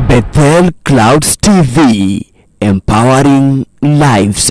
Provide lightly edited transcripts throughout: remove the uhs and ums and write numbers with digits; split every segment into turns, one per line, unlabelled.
Bethel Clouds TV, empowering lives.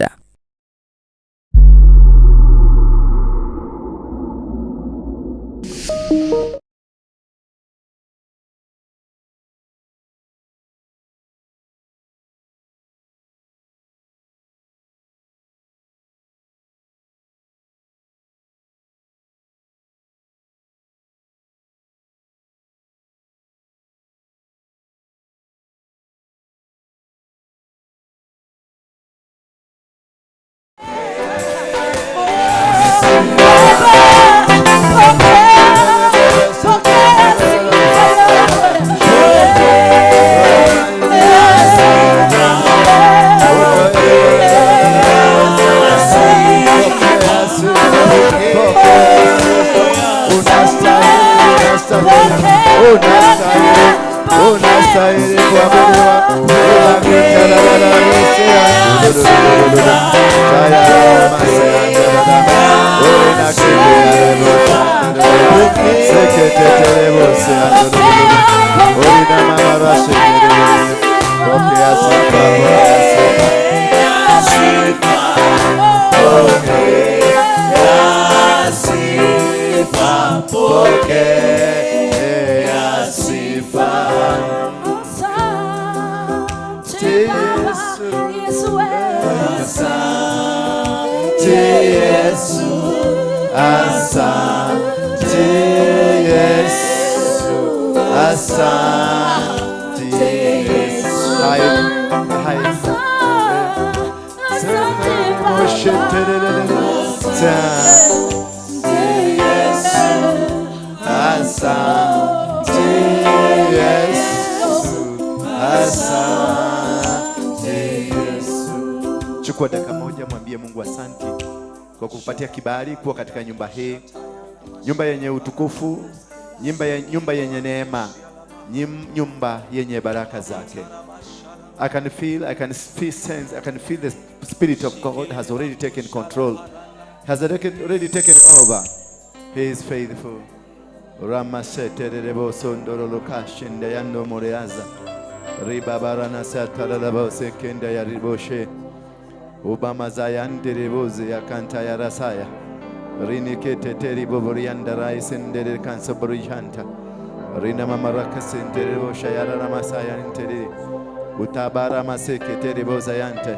Unastahili kuabudiwa. Pokea sifa.
Asante Baba, Yesu
Asante Yesu, asante Yesu, asante Yesu. Hai, hai.
Asante Baba,
Asante Yesu, asante Yesu, asante Yesu. Chukua dakika moja, mwambie Mungu asante kwa kukupatia kibali kuwa katika nyumba hii, nyumba yenye utukufu, nyumba yenye neema, nyumba yenye baraka zake. I can feel sense, I can feel the Spirit of God has already taken control, has already taken over. He is faithful. Ramaseterebo sondoro kashende yando moreaza. Ribabarana satarabo sekenda ya riboshe. Obama zayandereboze yakanta ya rasaya. Rinikete teribo borianda raisendere kansaborihanta. Rina mamaraka senterebo shayara ramasaya ntere. Utabara maseke terebo zayante.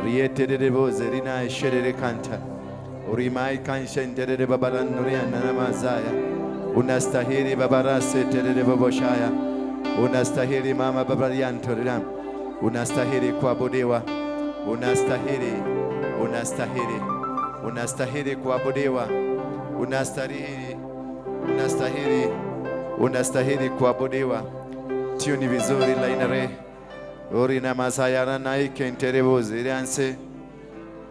Rieterebo rina esherere kanta. Urimai kanshendere babaranuriana namazaya. Unastahili babarase terere boboshaya. Unastahili mama babarianto. Unastahili kuabudiwa. Unastahili, unastahili, unastahili kuabudiwa. Unastahili, unastahili, unastahili kuabudiwa. Tuni vizuri lainare. Orina masayara naike nterebo zirianse.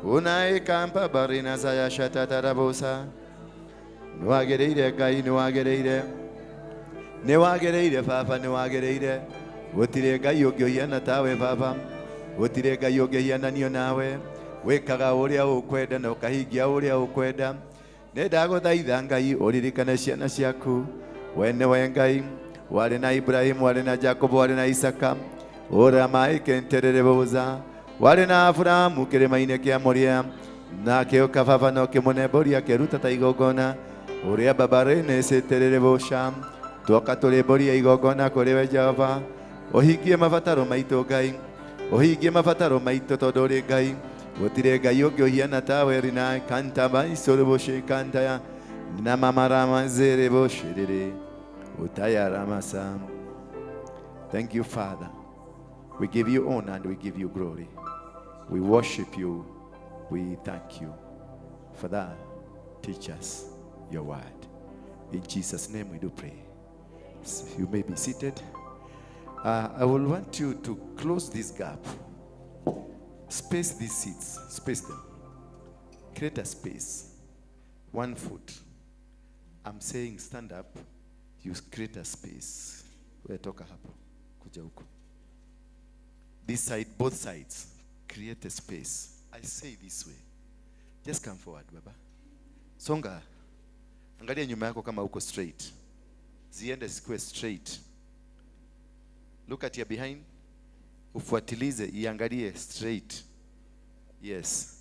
Unaikampa barina zaya shatatarabosa. Nĩwagĩrĩire Ngai, nĩwagĩrĩire, nĩwagĩrĩire Baba, nĩwagĩrĩire. Gũtirĩ Ngai ũngĩũhiana tawe Baba, gũtirĩ Ngai ũngĩhiananio nawe. Wĩkaga ũrĩa ũkwenda na ũkahingia ũrĩa ũkwenda. Nĩ ndagũthaitha Ngai ũririkane ciana ciaku. We nĩwe Ngai warĩ na Ibrahimu, warĩ na Jacobo, warĩ na Isaka, ũrĩa warĩ na Aburahamu kĩrĩma-inĩ kĩa Moria, nake ũka Baba na ũkĩmũne mbũri akĩruta ta igongona. Ũrĩa baba rĩnĩcĩtĩrĩrĩbũca twoka tũrĩ mbũri ya igongona kũrĩ we Jehova. Ũhingie mabataro maitũ Ngai, ũhingie mabataro maitũ tondũ ũrĩ Ngai. Gũtirĩ Ngai ũngĩ ũhiana tawe rina kanta baisũrĩbũci kantaya na mamaramazĩrĩbũcĩrĩrĩ utayaramasa. Thank you, Father. We give you honor and we give you glory. We worship you. We thank you for that. Teach us your word. In Jesus' name we do pray. So you may be seated. I will want you to close this gap. Space these seats. Space them. Create a space. 1 foot. I'm saying stand up. You create a space. Wewe toka hapo. Kuja huko. This side, both sides. Create a space. I say this way. Just come forward, Baba. Songa. Angalia nyuma yako kama uko straight. Ziende zikuwe straight. Look at your behind. Ufuatilize, iangalie straight. Yes.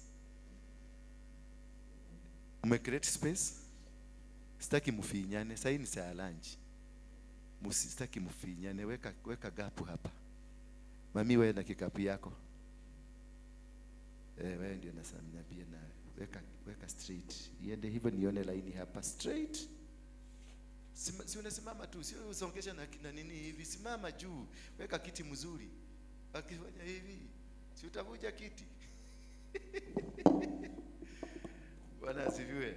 Ume create space? Sitaki mufinyane. Sasa ni saa ya lunch. Sitaki mufinyane. Weka gap hapa. Mami, wewe na kikapu yako. Eh, wewe ndio nasamia pia na weka straight. Iende hivyo nione laini hapa straight. Si unasimama tu, sio usongesha na nini hivi. Simama juu, weka kiti mzuri. Akifanya hivi, si utavuja kiti. Bwana asifiwe.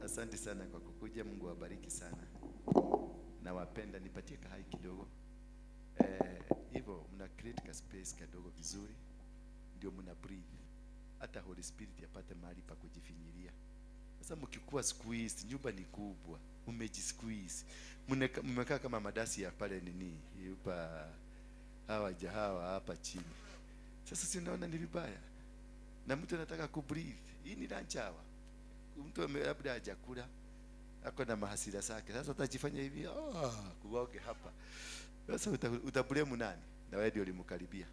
Asante sana kwa kukuja. Mungu awabariki sana. Nawapenda. Nipatie kahai kidogo. Hivyo mna create ka space kadogo vizuri, ndio mna breathe. Hata Holy Spirit apate mahali pa kujifinyilia. Sasa mkikuwa squeeze, nyumba ni kubwa, mmejisqueeze. Mmekaa kama madasi ya pale nini, yupa hawa jahawa hapa chini. Sasa si unaona ni vibaya? Na mtu anataka ku breathe. Hii ni lunch hour. Mtu labda hajakula, ako na mahasira zake. Sasa atajifanya hivi, kuoge hapa. Sasa utablame nani? Na wewe ndio ulimkaribia.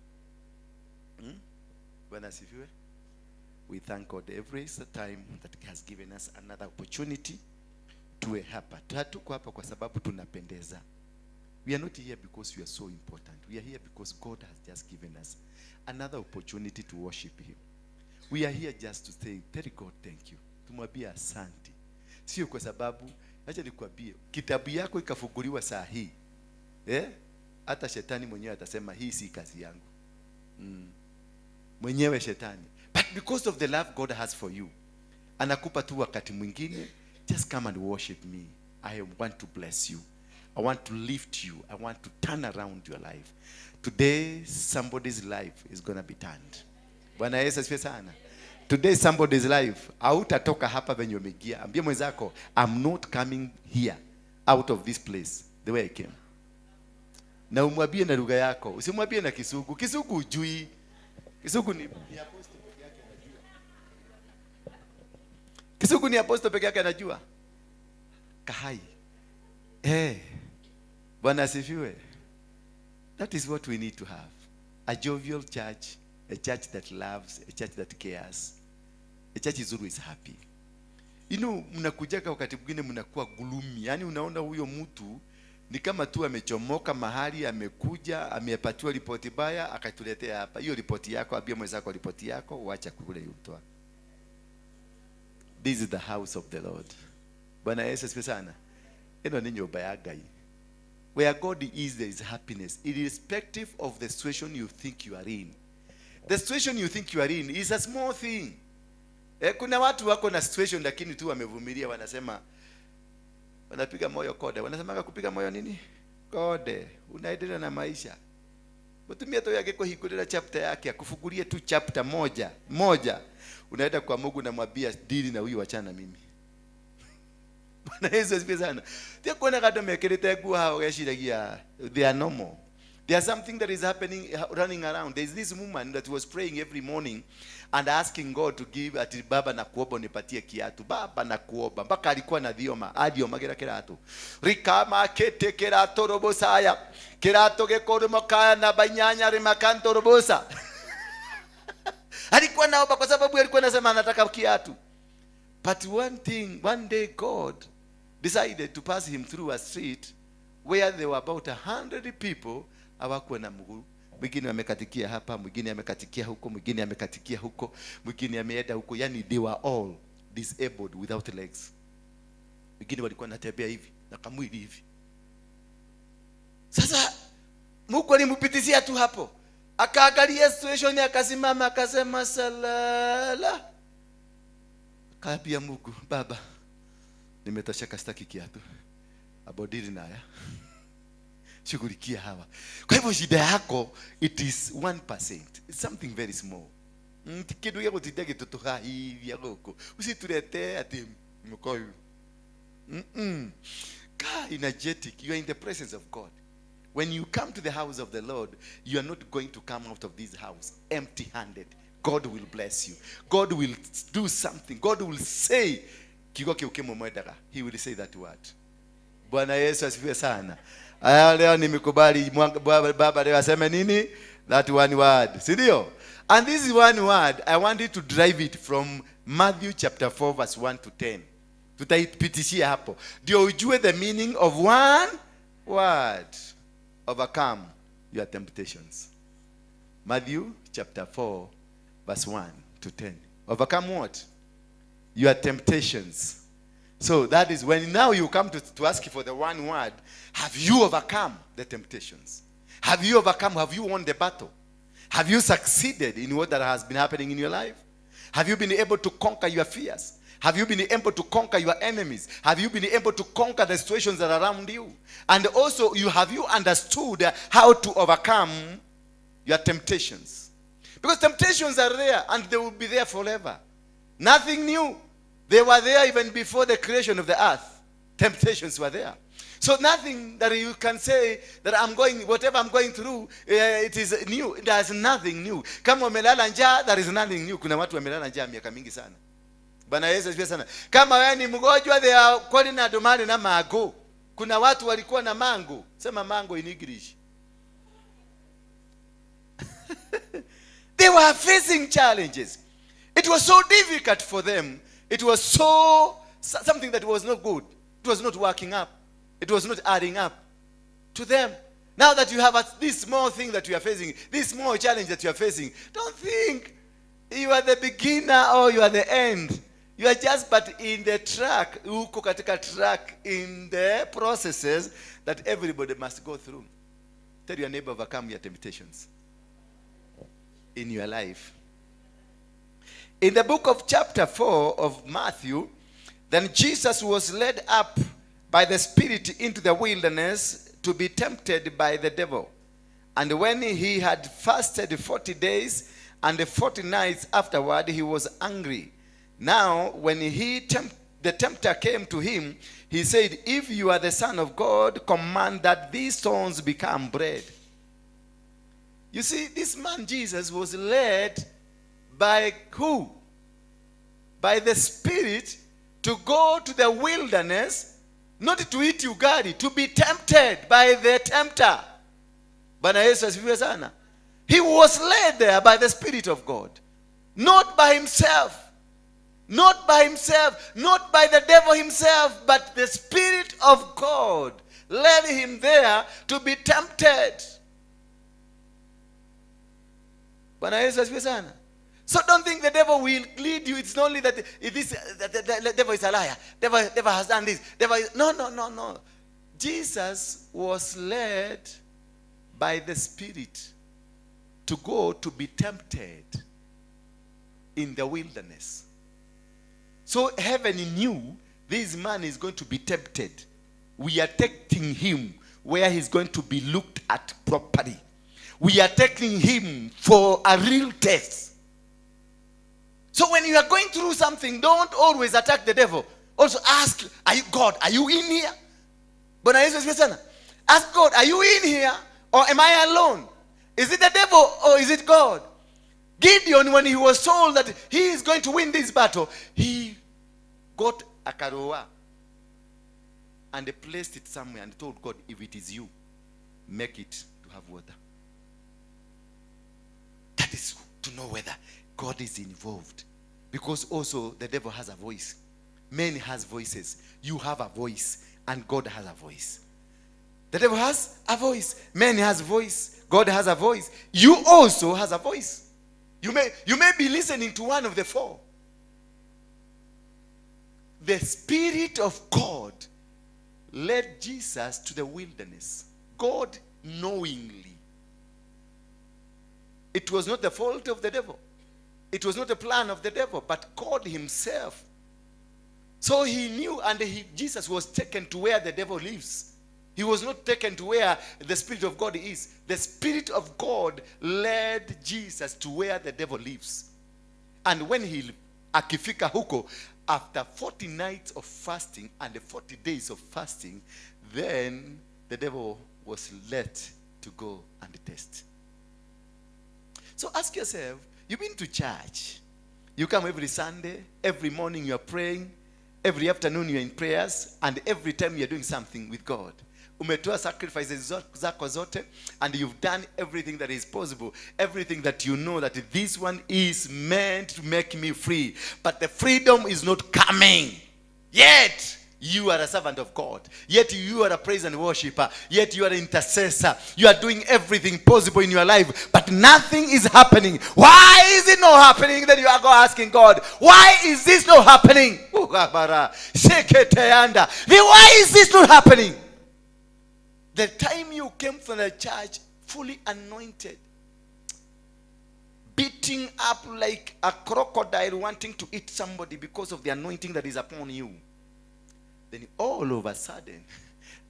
Bwana asifiwe. We thank God every time that he has given us another opportunity tuwe hapa. Hatuko hapa kwa sababu tunapendeza. We are not here because we are so important. We are here because God has just given us another opportunity to worship him. We are here just to say, tell God thank you. Tumwambie asante. Sio kwa sababu, acha nikwambie, kitabu yako ikafunguliwa saa hii. Hata shetani mwenyewe atasema hii si kazi yangu. Mwenyewe shetani. But because of the love God has for you, anakupa tu wakati mwingine, just come and worship me. I want to bless you. I want to lift you. I want to turn around your life. Today, somebody's life is going to be turned. Bwana Yesu asifiwe sana. Today, somebody's life. Hautatoka hapa venye umeingia. Ambia mwenzako, I'm not coming here out of this place the way I came. Na umwambie na lugha yako. Usimwambie na Kisugu. Kisugu hujui. Kisugu ni apostle peke yake anajua. Kisugu ni apostle peke yake anajua. Kahai. Bwana asifiwe. That is what we need to have. A jovial church, a church that loves, a church that cares. A church is always happy. You know, mnakujaga wakati mwingine mnakuwa gloomy. Yaani unaona huyo mtu ni kama tu amechomoka mahali, amekuja, amepatiwa ripoti baya, akatuletea hapa. Hiyo ripoti yako, ambia mwenzako ripoti yako, uacha kule utoa. This is the house of the Lord. Bwana Yesu asifiwe sana. Ino ni nyumba ya Ngai. Where God is, there is happiness, irrespective of the situation you think you are in. The situation you think you are in is a small thing. Kuna watu wako na situation lakini tu wamevumilia, wanasema, wanapiga moyo kode. Wanasemaga kupiga moyo nini? Kode. Unaendelea na maisha. Mtumia tu yake kuhingurira chapter yake, akufungulie tu chapter moja. Moja. Unaenda kwa Mungu na mwambia deal na huyu, achana na mimi. Bwana Yesu asifiwe sana. Tia kuona kado mekirite nguo hao geciragia they are normal. There is something that is happening, running around. There is this woman that was praying every morning and asking God to give, ati baba na kuomba nipatie kiatu. Baba na kuomba. Mpaka alikuwa na thioma, athiomagĩra kĩratũ. Rikama kete kĩratũ robosaya. Kĩratũ gĩkũrũmũkaya namba inyanya rimakanto robosa. Alikuwa naomba kwa sababu alikuwa anasema anataka kiatu. But one thing, one day God decided to pass him through a street where there were about 100 people hawakuwa na mguu. Mwingine amekatikia hapa, mwingine amekatikia huko, mwingine amekatikia huko, mwingine ameenda huko. Yani they were all disabled without legs. Wengine walikuwa wanatembea hivi na kamwili hivi. Sasa Mungu alimpitizia tu hapo. Akaangalia situation, akasimama, akasema salala. Akaambia Mungu, Baba, nimetosheka, sitaki kiatu. Abodili naya. Shughulikia hawa. Kwa hivyo shida yako, it is 1%. It's something very small. Kindu gĩa gũtinda gĩtũtũhahithia gũkũ. Usituletee ati mkoyu. Ka energetic. You are in the presence of God. When you come to the house of the Lord, you are not going to come out of this house empty-handed. God will bless you. God will do something. God will say, Kiugo kiu kimwe mwendaga. He will say that word. Bwana Yesu asifiwe sana. Aya, leo nimekubali baba leo aseme nini? That one word. Si ndio? And this is one word, I want you to drive it from Matthew chapter 4 verse 1 to 10. Tutaipitishia hapo. Ndio ujue the meaning of one word. Overcome your temptations. Matthew chapter 4 verse 1 to 10. Overcome what? Your temptations. So that is when now you come to ask for the one word. Have you overcome the temptations? Have you overcome? Have you won the battle? Have you succeeded in what that has been happening in your life? Have you been able to conquer your fears? Have you been able to conquer your enemies? Have you been able to conquer the situations that are around you? And also, have you understood how to overcome your temptations? Because temptations are there and they will be there forever. Nothing new. They were there even before the creation of the earth. Temptations were there. So nothing that you can say that I'm going, whatever I'm going through, it is new. There's nothing new. Kama umelala njaa, there is nothing new. Kuna watu wamelala njaa miaka mingi sana. Bwana Yesu asifiwe sana. Kama wewe ni mgonjwa, there are kwani na domani na mago. Kuna watu walikuwa na mango. Sema mango in English. They were facing challenges. It was so difficult for them. It was so something that was not good. It was not working up. It was not adding up to them. Now that you have this small thing that you are facing, this small challenge that you are facing, don't think you are the beginner or you are the end. You are just but in the track, uko katika track in the processes that everybody must go through. Tell your neighbor, overcome your temptations in your life. In the book of chapter 4 of Matthew, then Jesus was led up by the Spirit into the wilderness to be tempted by the devil. And when he had fasted 40 days and 40 nights afterward, he was hungry. Now, when the tempter came to him, he said, If you are the Son of God, command that these stones become bread. You see, this man Jesus was led by who? By the Spirit to go to the wilderness, not to eat ugali, to be tempted by the tempter. Bwana Yesu asifiwe sana. He was led there by the Spirit of God, not by himself. Not by himself, not by the devil himself, but the Spirit of God led him there to be tempted. Bwana Yesu asifiwe sana. So don't think the devil will lead you. It's not only that if this, the devil is a liar. Devil has done this. Devil is, no, no, no, no. Jesus was led by the Spirit to go to be tempted in the wilderness. So heaven knew this man is going to be tempted. We are taking him where he's going to be looked at properly. We are taking him for a real test. So when you are going through something, don't always attack the devil. Also ask, are you God? Are you in here? Bwana Yesu asifiwe sana. Ask God, are you in here or am I alone? Is it the devil or is it God? Gideon, when he was told that he is going to win this battle, he got a karoa and they placed it somewhere and told God, if it is you, make it to have water. That is to know whether God is involved. Because also the devil has a voice. Men has voices. You have a voice and God has a voice. The devil has a voice. Man has a voice. God has a voice. You also has a voice. You may be listening to one of the four. The Spirit of God led Jesus to the wilderness. God knowingly. It was not the fault of the devil. It was not the plan of the devil, but God himself. So he knew, and Jesus was taken to where the devil lives. He was not taken to where the Spirit of God is. The Spirit of God led Jesus to where the devil lives. And when he akifika huko, after 40 nights of fasting and 40 days of fasting, then the devil was let to go and test. So ask yourself, you've been to church. You come every Sunday, every morning you are praying. Every afternoon you are in prayers, and every time you are doing something with God. Umetoa sacrifices zako zote, and you've done everything that is possible, everything that you know that this one is meant to make me free, but the freedom is not coming yet. You are a servant of God, yet you are a praise and worshiper, yet you are an intercessor. You are doing everything possible in your life, but nothing is happening. Why is it not happening? Then you are asking God, why is this not happening? Why is this not happening? The time you came from the church fully anointed, beating up like a crocodile wanting to eat somebody because of the anointing that is upon you. Then all of a sudden,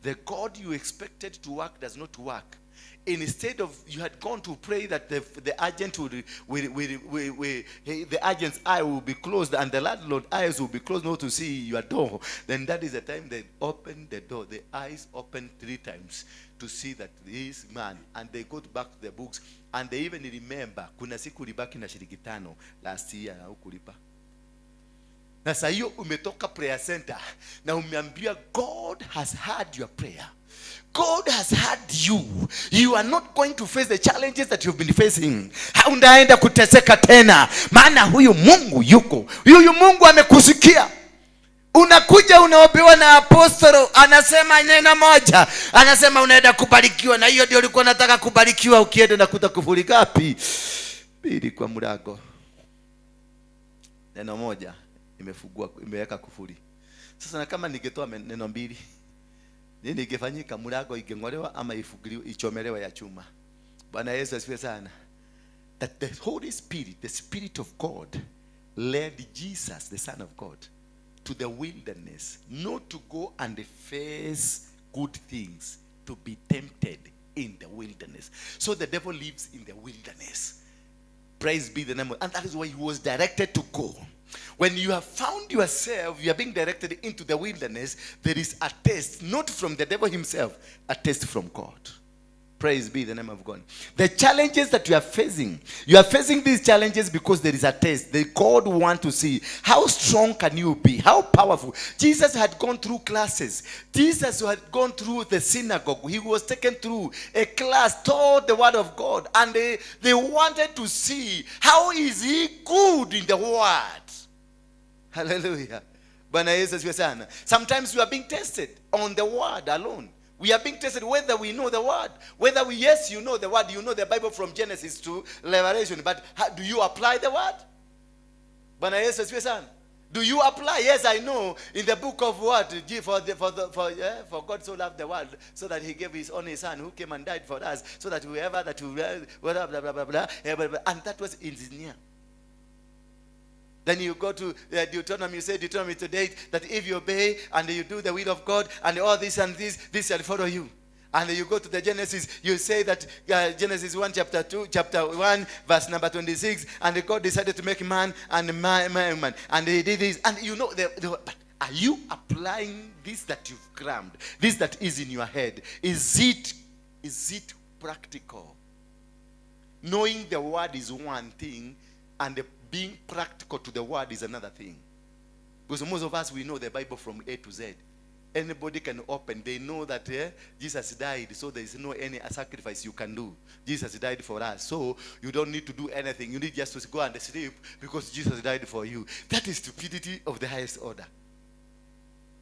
the God you expected to work does not work. Instead of, you had gone to pray that the agent would, will, the agent's eye will be closed and the landlord eyes will be closed not to see your door. Then that is the time they open the door. The eyes open 3 times to see that this man, and they go back to the books and they even remember, kuna siku ulibaki na shilingi 5 last year na hukulipa. Na saa hiyo umetoka prayer center na umeambiwa God has heard your prayer. God has heard you. You are not going to face the challenges that you've been facing. Haundaenda kuteseka tena. Maana huyu Mungu yuko. Huyu Mungu amekusikia. Unakuja unaombewa na apostolo, anasema neno moja. Anasema unaenda kubarikiwa, na hiyo ndio ulikuwa unataka kubarikiwa. Ukienda unakuta kufuli ngapi? 2 kwa mlango. Neno moja imefungua, imeweka kufuli. Sasa na kama ningetoa neno 2, nini ingefanyika? Mlango ingeng'olewa ama ifugiliwe, ichomelewe ya chuma. Bwana Yesu asifiwe sana. That the Holy Spirit, the Spirit of God, led Jesus, the Son of God, to the wilderness, not to go and face good things, to be tempted in the wilderness. So the devil lives in the wilderness. Praise be the name of, and that is why he was directed to go. When you have found yourself, you are being directed into the wilderness, there is a test, not from the devil himself, a test from God. Praise be the name of God. The challenges that you are facing these challenges because there is a test. The God wants to see how strong can you be, how powerful. Jesus had gone through classes. Jesus had gone through the synagogue. He was taken through a class, taught the word of God, and they wanted to see how is he good in the word. Hallelujah. Bwana Yesu asifiwe sana. Sometimes we are being tested on the word alone. We are being tested whether we know the word. Whether we, yes, you know the word, you know the Bible from Genesis to Revelation, but how, do you apply the word? Bwana Yesu asifiwe sana. Do you apply? Yes, I know. In the book of what? For God so loved the world, so that he gave his only son who came and died for us, so that whoever that will, blah, blah, blah, blah, blah, blah, and that was in his near. Then you go to Deuteronomy, you say Deuteronomy today, that if you obey and you do the will of God and all this and this, this shall follow you. And you go to the Genesis, you say that Genesis 1, chapter 2, chapter 1, verse number 26, and God decided to make man and man, man, man. And he did this. And you know, but are you applying this that you've crammed, this that is in your head? Is it practical? Knowing the word is one thing, and the being practical to the word is another thing. Because most of us, we know the Bible from A to Z. Anybody can open. They know that Jesus died, so there is no any sacrifice you can do. Jesus died for us, so you don't need to do anything. You need just to go and sleep because Jesus died for you. That is stupidity of the highest order.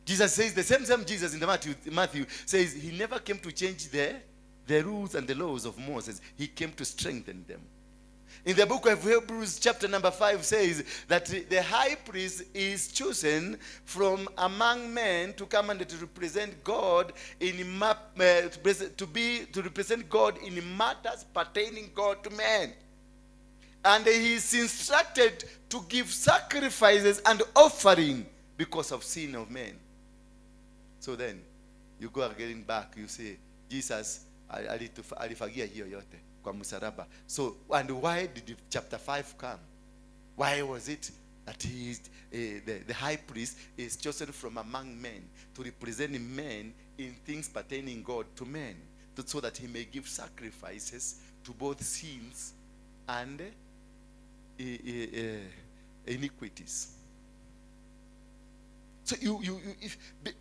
Jesus says, the same Jesus in the Matthew says, he never came to change the rules and the laws of Moses. He came to strengthen them. In the book of Hebrews chapter number 5 says that the high priest is chosen from among men to come and to represent God in to represent God in matters pertaining God to men. And he is instructed to give sacrifices and offering because of sin of men. So then you go again back, you say Jesus alifagia hiyo yote kwa msalaba. So, and why did chapter 5 come? Why was it that he is, the high priest is chosen from among men to represent men in things pertaining God to men, so that he may give sacrifices to both sins and iniquities.
So you if,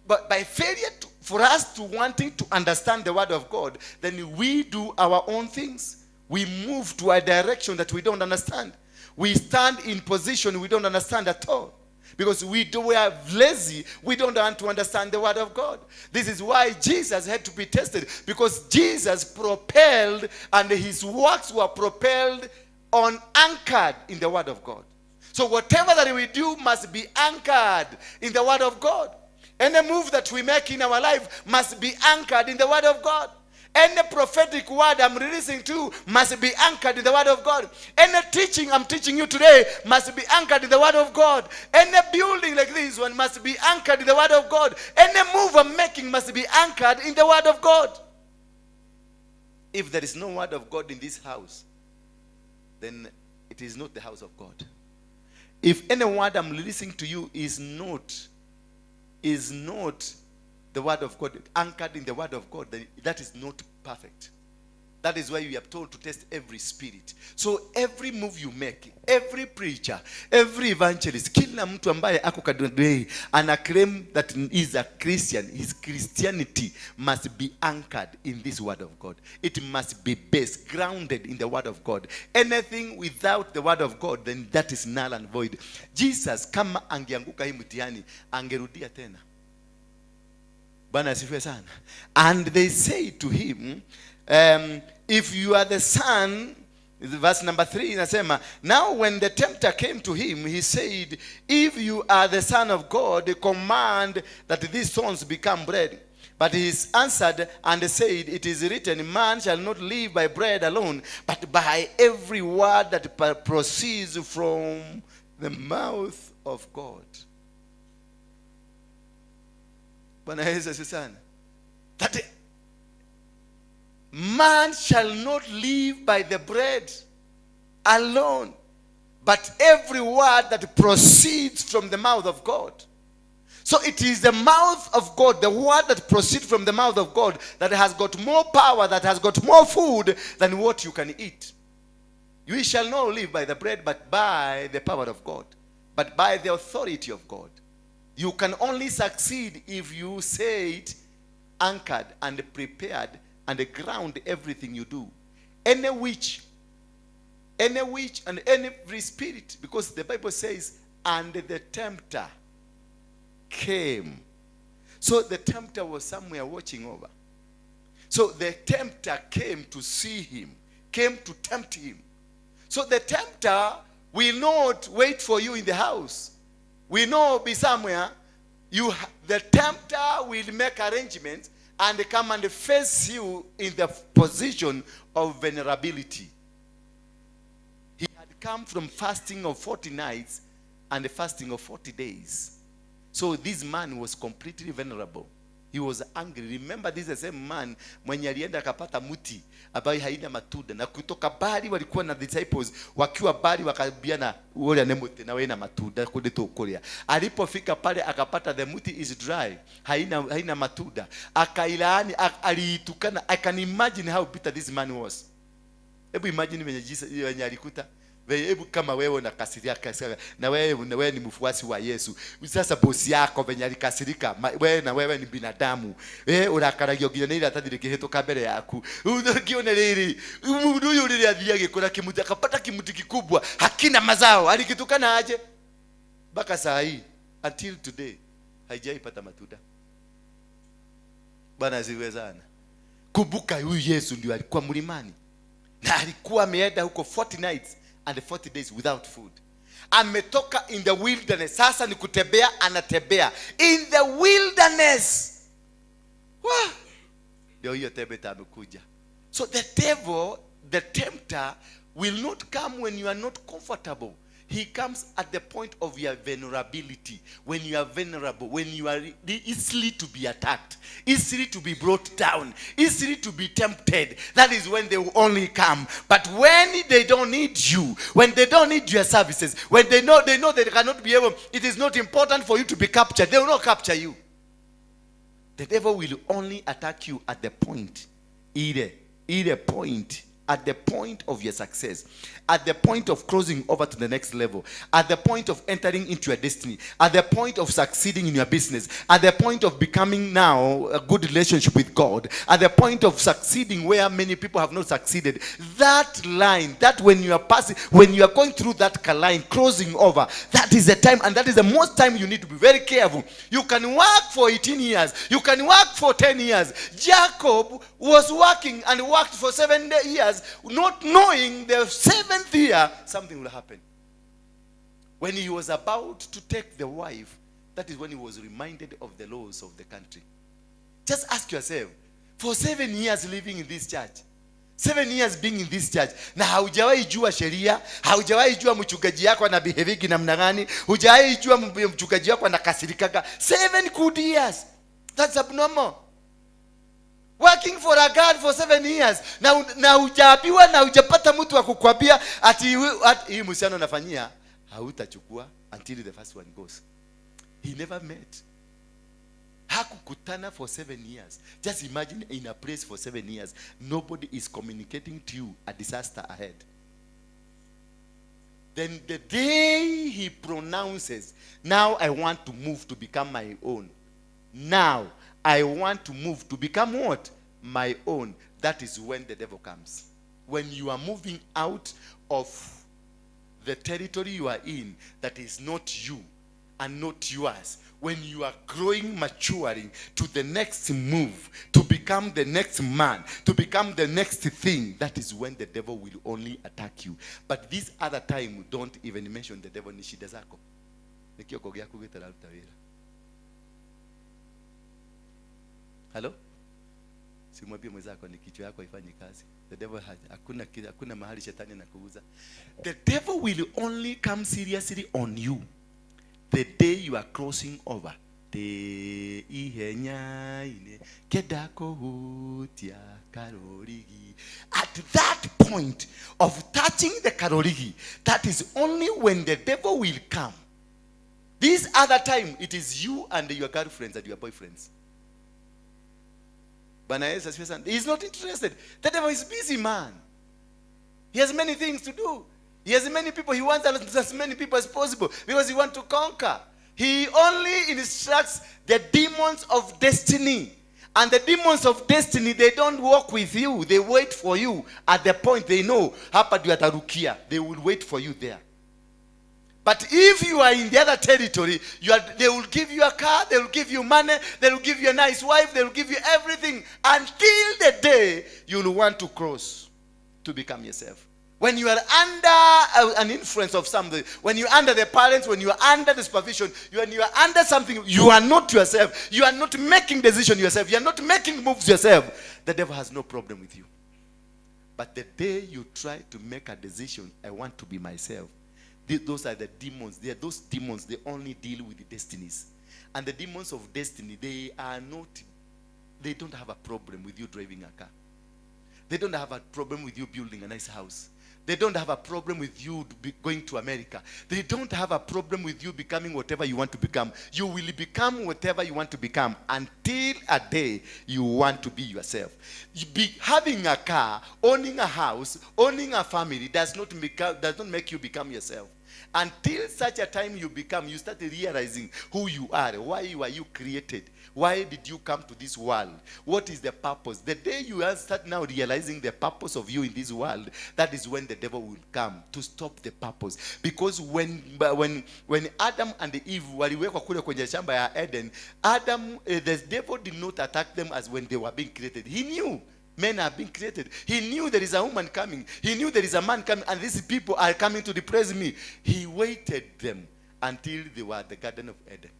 but by failure to, for us to wanting to understand the word of God, then we do our own things. We move to a direction that we don't understand. We stand in position we don't understand at all. Because we are lazy, we don't want to understand the word of God. This is why Jesus had to be tested, because Jesus propelled and his works were propelled on anchored in the word of God. So whatever that we do must be anchored in the word of God. Any move that we make in our life must be anchored in the word of God. Any prophetic word I'm releasing to you must be anchored in the word of God. Any teaching I'm teaching you today must be anchored in the word of God. Any building like this one must be anchored in the word of God. Any move I'm making must be anchored in the word of God. If there is no word of God in this house, then it is not the house of God. If any word I'm releasing to you is not the word of God, anchored in the word of God, then that is not perfect. That is why we are told to test every spirit. So every move you make, every preacher, every evangelist, kila mtu ambaye ako kadri ana claim that is a Christian, his Christianity must be anchored in this word of God. It must be based, grounded in the word of God. Anything without the word of God, then that is null and void. Jesus kama angeanguka hii mtihani, angerudia tena. Bwana asifiwe sana. And they say to him, "If you are the son," verse number 3 inasema, "Now when the tempter came to him, he said, 'If you are the Son of God, command that these stones become bread.' But he answered and said, 'It is written, Man shall not live by bread alone, but by every word that proceeds from the mouth of God.'" Bwana Yesu asifiwe sana. That man shall not live by the bread alone, but every word that proceeds from the mouth of God. So it is the mouth of God, the word that proceeds from the mouth of God, that has got more power, that has got more food than what you can eat. You shall not live by the bread, but by the power of God, but by the authority of God. You can only succeed if you say it anchored and prepared and ground everything you do. Any witch and every spirit, because the Bible says, "And the tempter came." So the tempter was somewhere watching over. So the tempter came to see him, came to tempt him. So the tempter will not wait for you in the house. We know be somewhere. The tempter will make arrangements and come and face you in the position of vulnerability. He had come from fasting of 40 nights and fasting of 40 days. So this man was completely vulnerable. He was angry. Remember, this is the same man mwenye alienda akapata mti ambayo haina matunda, na kutoka bali walikuwa na disciples wakiwa bali wakaambiana, "Uria ni muti na wena matunda kundi tukuria." Alipofika pale akapata the muti is dry, haina matunda, akailaani, aliitukana. I can imagine how bitter this man was. Hebu imagine venye Jesus venye alikuta. Hebu kama wewe unakasiria kasira, na wewe ni mfuasi wa Yesu. Sasa bosi yako venye alikasirika, wewe na wewe ni binadamu. Urakaragio nginya nĩ iratathi rĩkĩhĩtũka mbere yaku. Ũngĩone rĩrĩ, mũndũ ũyũ rĩrĩa athiĩ agĩkũra kimuti akapata kimuti kikubwa hakina mazao, alikitukana aje? Mpaka saa hii, until today, haijaipata matunda. Bwana asifiwe sana. Kumbuka huyu Yesu ndio alikuwa mlimani na alikuwa ameenda huko 40 nights and 40 days without food. Ametoka in the wilderness, sasa ni kutembea, anatembea in the wilderness. Wah! Ndio hiyo tempter amekuja. So the devil, the tempter, will not come when you are not comfortable. He comes at the point of your vulnerability, when you are vulnerable, when you are easily to be attacked, easily to be brought down, easily to be tempted. That is when they will only come. But when they don't need you, when they don't need your services, when they know they cannot be able, it is not important for you to be captured, they will not capture you. The devil will only attack you at the point, ile ile point At the point of your success, at the point of crossing over to the next level, at the point of entering into your destiny, at the point of succeeding in your business, at the point of becoming now a good relationship with God, at the point of succeeding where many people have not succeeded, that line, that when you are passing, when you are going through that line, crossing over, that is the time, and that is the most time you need to be very careful. You can work for 18 years, you can work for 10 years. Jacob was working and worked for 7 years, not knowing the seventh year something will happen. When he was about to take the wife, that is when he was reminded of the laws of the country. Just ask yourself, for 7 years living in this church, 7 years being in this church, na haujawahi jua sheria, haujawahi jua mchungaji yako ana behavigi namna gani, hujawahi jua mchungaji wako anakasirikaga. 7 good years, that's abnormal. Working for a God for 7 years na hujaambiwa na hujapata mtu wa kukwambia ati hii msichana unafanyia hautachukua until the first one goes. He never met, hakukutana for 7 years. Just imagine, in a place for 7 years, nobody is communicating to you a disaster ahead. Then the day he pronounces, "Now I want to move to become my own, now I want to move to become what? My own," that is when the devil comes. When you are moving out of the territory you are in, that is not you and not yours, when you are growing, maturing to the next move, to become the next man, to become the next thing, that is when the devil will only attack you. But this other time, don't even mention the devil. Ni shida zako, ni kĩongo gĩaku gĩtararuta wĩra. Halo, simwambie mwenzako ni kichwa yako haifanyi kazi. The devil has, hakuna mahali shetani anakuuza. The devil will only come seriously on you the day you are crossing over. Ndĩ ihenya-inĩ kenda kũhutia karũrigi. At that point of touching the karũrigi, that is only when the devil will come. This other time, it is you and your girlfriends and your boyfriends. Bwana Yesu asifiwe sana. He is not interested. The devil is busy, man. He has many things to do. He has many people. He wants as many people as possible because he wants to conquer. He only instructs the demons of destiny. And the demons of destiny, they don't walk with you. They wait for you at the point they know, hapa ndio atarukia. They will wait for you there. But if you are in the other territory, they will give you a car, they will give you money, they will give you a nice wife, they will give you everything until the day you will want to cross to become yourself. When you are under an influence of something, when you're under the parents, when you are under the supervision, when you are under something, you are not yourself. You are not making decision yourself. You are not making moves yourself. The devil has no problem with you. But the day you try to make a decision, "I want to be myself," those are the demons. They are those demons, they only deal with the destinies. And the demons of destiny, they are not, they don't have a problem with you driving a car. They don't have a problem with you building a nice house. They don't have a problem with you going to America. They don't have a problem with you becoming whatever you want to become. You will become whatever you want to become until a day you want to be yourself. Having a car, owning a house, owning a family does not make you become yourself. Until such a time you start realizing who you are. Why were you created? Why did you come to this world? What is the purpose? The day you are start now realizing the purpose of you in this world, that is when the devil will come to stop the purpose. Because when Adam and Eve waliwekwa kule kwenye shamba ya Eden, the devil did not attack them as when they were being created. He knew men are being created. He knew there is a woman coming. He knew there is a man coming, and these people are coming to replace me. He waited them until they were at the Garden of Eden.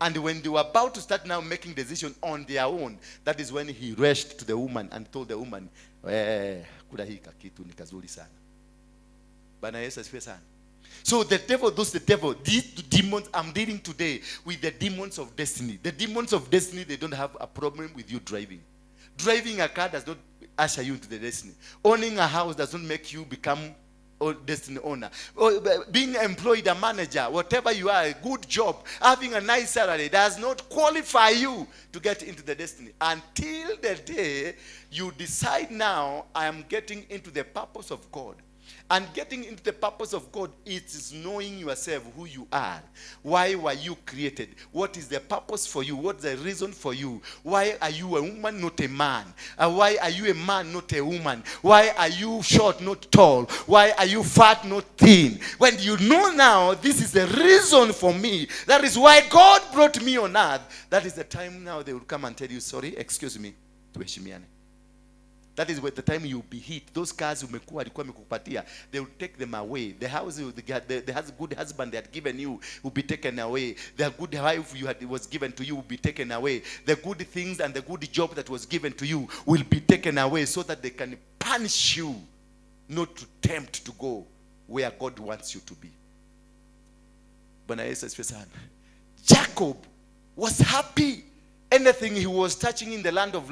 And when they were about to start now making decisions on their own, that is when he rushed to the woman and told the woman, "Eh, kula hii kakitu ni kazuri sana." Bwana Yesu asifiwe sana. So the devil, those the devil, these demons, I'm dealing today with the demons of destiny. The demons of destiny, they don't have a problem with you driving. Driving a car does not usher you into the destiny. Owning a house does not make you become or destiny owner. Or being employed a manager, whatever you are, a good job, having a nice salary does not qualify you to get into the destiny until the day you decide, now I am getting into the purpose of God. And getting into the purpose of God is knowing yourself, who you are. Why were you created? What is the purpose for you? What's the reason for you? Why are you a woman, not a man? Why are you a man, not a woman? Why are you short, not tall? Why are you fat, not thin? When you know now, this is the reason for me. That is why God brought me on earth. That is the time now they will come and tell you, sorry, excuse me, tuheshimiane. That is when the time you'll be hit. Those cars umekuwa alikuwa amekupatia, they will take them away. The house, the good husband they had given you will be taken away. The good wife you had was given to you will be taken away. The good things and the good job that was given to you will be taken away, so that they can punish you not to tempt to go where God wants you to be. Bwana Yesu asifiwe sana. Jacob was happy. Anything he was touching in the land of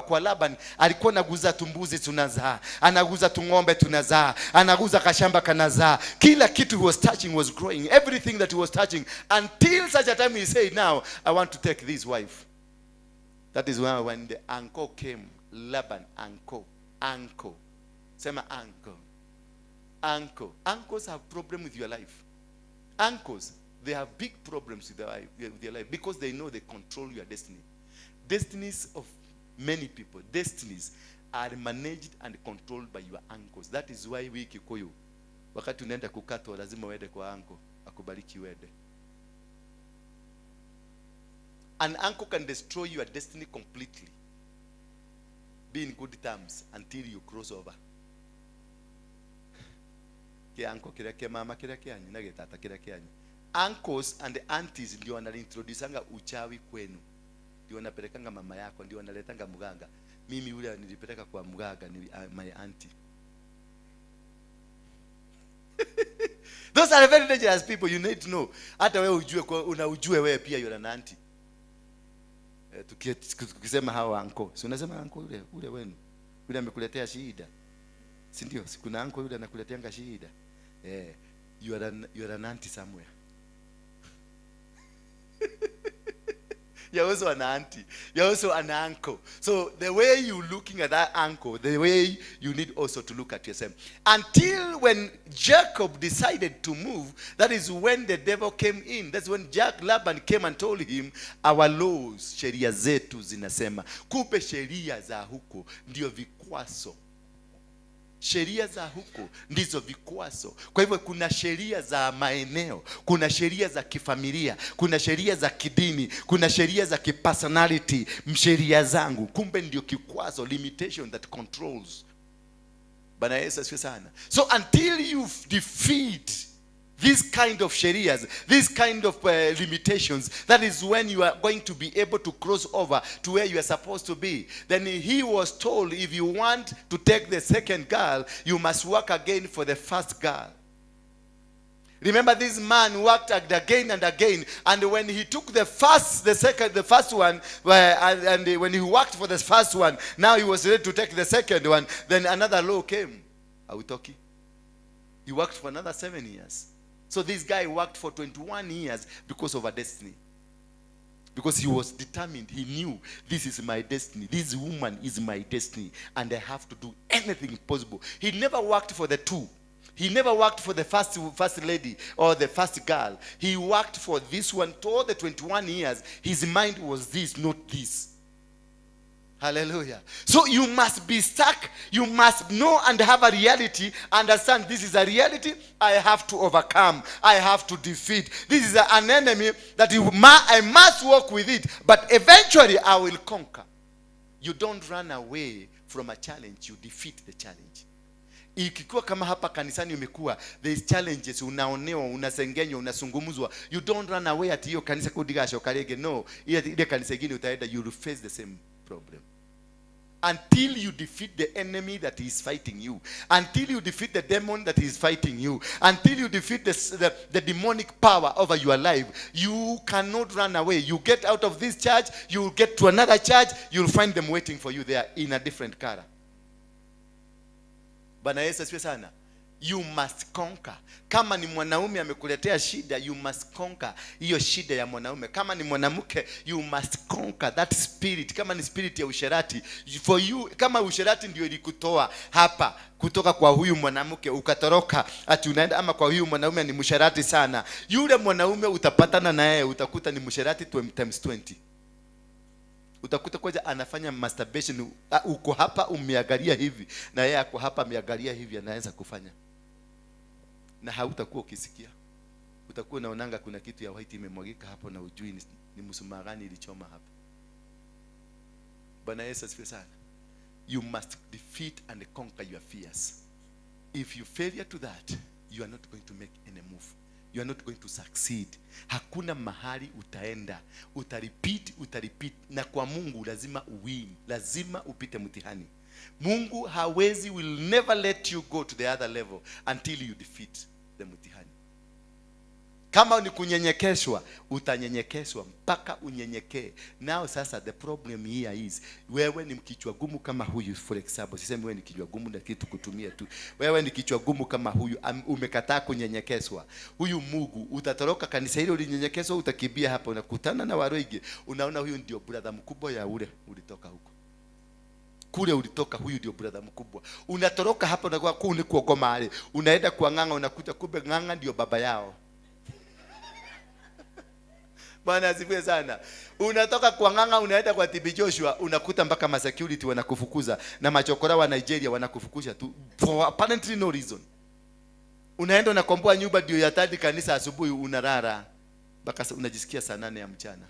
kwa Laban, alikuwa anaguza tumbuzi tunazaa, anaguza tung'ombe tunazaa, anaguza kashamba kanazaa. Kila kitu he was touching was growing. Everything that he was touching, until such a time he said, now I want to take this wife. That is when the uncle came, Laban, uncle, uncle. Sema uncle. Uncle. Uncles have problem with your life. Uncles, they have big problems with their life because they know they control your destiny. Destinies of many people, destinies are managed and controlled by your uncles. That is why we Kikuyu, wakati unaenda kukatwa lazima uende kwa uncle akubariki uende. An uncle can destroy your destiny completely. Be in good terms until you cross over. Kĩ uncle kĩrĩa kĩa mama kĩrĩa kĩanyu na gĩtata kĩrĩa kĩanyu. Uncles and aunties ndio wanaintroducanga uchawi kwenu, ndio wanapelekanga mama yako, ndio wanaletanga mganga. Mimi yule nilipeleka kwa mganga ni my auntie. Those are very dangerous people, you need to know. Hata wewe ujue kwa, unaujue wewe pia yule na auntie. Tukisema hawa uncle, si unasema uncle yule ule wenu yule amekuletea shida, si ndio? Si kuna uncle yule anakuleteanga shida? You are an auntie somewhere. You're also an auntie. You're also an uncle. So the way you're looking at that uncle, the way you need also to look at yourself. Until when Jacob decided to move, that is when the devil came in. That's when Jack Laban came and told him, our laws, sheria zetu zinasema. Kupe sheria za huko ndio vikwazo. Sheria za huko ndizo vikwazo. Kwa hivyo kuna sheria za maeneo, kuna sheria za kifamilia, kuna sheria za kidini, kuna sheria za kipersonality, sheria zangu. Kumbe ndio kikwazo, limitation that controls. Bwana Yesu asifiwe sana. So until you defeat this kind of sharias, this kind of limitations, that is when you are going to be able to cross over to where you are supposed to be. Then he was told, if you want to take the second girl, you must work again for the first girl. Remember, this man worked again and again, and when he took the first, the second, the first one, and when he worked for the first one, now he was ready to take the second one. Then another law came. Hautoki. He worked for another 7 years. So this guy worked for 21 years because of a destiny. Because he was determined. He knew, this is my destiny. This woman is my destiny. And I have to do anything possible. He never worked for the two. He never worked for the first lady or the first girl. He worked for this one. To all the 21 years, his mind was this, not this. Hallelujah. So you must be stuck. You must know and have a reality. Understand this is a reality I have to overcome. I have to defeat. This is an enemy that I must work with it. But eventually I will conquer. You don't run away from a challenge. You defeat the challenge. Ikikuwa kama hapa kanisani umekuwa, there is challenges, unaonewa, unasengenywa, unasungumzwa. You don't run away at hiyo kanisa kudigashoka rege. No, ile kanisa ingine utaenda, you will face the same problem. Until you defeat the enemy that is fighting you, until you defeat the demon that is fighting you, until you defeat the demonic power over your life, you cannot run away. You get out of this church, you will get to another church, you'll find them waiting for you there in a different color. Bwana Yesu asifiwe sana. You must conquer. Kama ni mwanaume amekuletea shida, you must conquer hiyo shida ya mwanaume. Kama ni mwanamke, you must conquer that spirit. Kama ni spirit ya usherati for you, kama usherati ndio ilikutoa hapa kutoka kwa huyu mwanamke ukatoroka ati unaenda, ama kwa huyu mwanaume ni msherati sana, yule mwanaume utapatana naye utakuta ni msherati times 20. Utakuta kwanza anafanya masturbation. Uko hapa umeangalia hivi na yeye ako hapa ameangalia hivi, anaweza kufanya na hautakuwa ukisikia. Utakuwa unaonanga kuna kitu ya white imemwagika hapo na ujui ni mshumaa gani ilichoma hapo. Bwana Yesu asifiwe sana. You must defeat and conquer your fears. If you fail to that, you are not going to make any move. You are not going to succeed. Hakuna mahali utaenda, utarepeat, utarepeat. Na kwa Mungu lazima uwin, lazima upite mtihani. Mungu hawezi, will never let you go to the other level until you defeat the mtihani. Kama ni kunyenyekeshwa, utanyenyekeshwa mpaka unyenyekee. Now sasa the problem here is, wewe ni kichwa gumu kama huyu. For example, sisemi wewe ni kichwa gumu na kitu kutumia tu. Wewe ni kichwa gumu kama huyu, umekataa kunyenyekeshwa. Huyu Mungu, utatoroka kanisa hilo ulinyenyekeshwa, utakimbia hapa, unakutana na Waroige, unaona huyu ndio brother mkubwa ya ule ulitoka huko kule ulitoka, huyu ndio brother mkubwa. Unatoroka hapa, unakuwa kuu ni kuogoma ale, unaenda kwa Ng'ang'a, unakuta kumbe Ng'ang'a ndio baba yao. Bwana asifiwe sana. Unatoka kwa Ng'ang'a unaenda kwa TB Joshua, unakuta mpaka ma security wanakufukuza na machokora wa Nigeria wanakufukuza tu for apparently no reason. Unaenda unakomboa nyumba ndio ya tadi kanisa, asubuhi unalala mpaka unajisikia saa 8 ya mchana,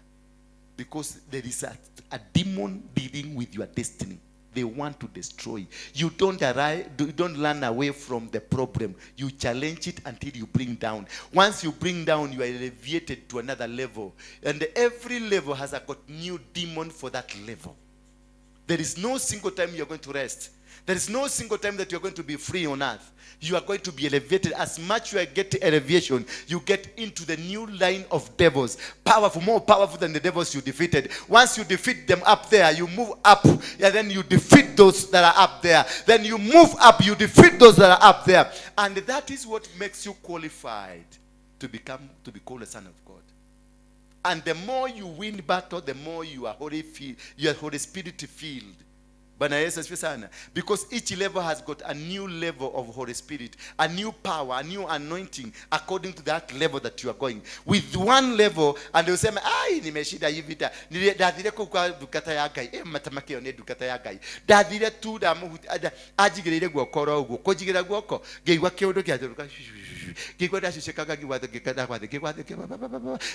because there is a demon dealing with your destiny. They want to destroy you. Don't arrive, you don't run away from the problem. You challenge it until you bring down. Once you bring down, you are elevated to another level, and every level has a got new demon for that level. There is no single time you are going to rest. There is no single time that you are going to be free on earth. You are going to be elevated. As much you are get elevation, you get into the new line of devils. Powerful, more powerful than the devils you defeated. Once you defeat them up there, you move up. And then you defeat those that are up there. Then you move up, you defeat those that are up there. And that is what makes you qualified to be called a son of God. And the more you win battle, the more you are Holy, you are Holy Spirit filled. Bwana Yesu asifiwe sana. Because each level has got a new level of Holy Spirit, a new power, a new anointing according to that level that you are going. With one level, and useme, "Ai, nimeshinda hii vita. Ndathire kũu kwa ndungata ya Ngai. Matamake ĩyo nĩ ndungata ya Ngai. Ndathire tu anjigĩrĩire guoko oro ũguo. Kũnjigĩrĩra guoko, ngĩigua kĩũndũ kĩatũrũka. Ngĩigua ndacucĩkaga ngiugua thĩ, ngĩikara thĩ, ngĩgwa thĩ,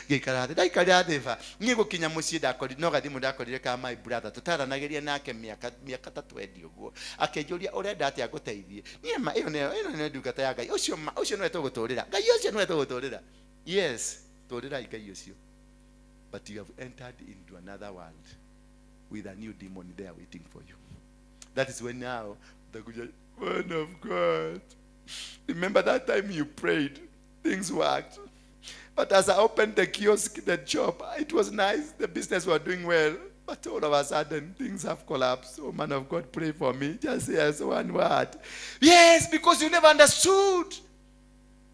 ngĩikara thĩ. Ndaikarĩra thĩ ba. Niĩ gũkinya mũciĩ ndakorire, no gathimũ ndakorire ka my brother. Tũtaranagĩria nake mĩaka ta 20 ũguo. Akĩnjũria, 'Ũrenda atĩa ngũteithie?' Niĩ ma ĩyo nĩyo ndungata ya Ngai. Ũcio ma, ũcio nĩwe tũgũtũrĩra. Ngai ũcio nĩwe tũgũtũrĩra. Yes, tũrĩrai Ngai ũcio. But you have entered into another world with a new demon there waiting for you. That is when now utakuja, "Man of God, remember that time you prayed, things worked. But as I opened the kiosk, the shop, it was nice, the business were doing well. But all of a sudden, things have collapsed. Oh, man of God, pray for me. Just yes, one word." Yes, because you never understood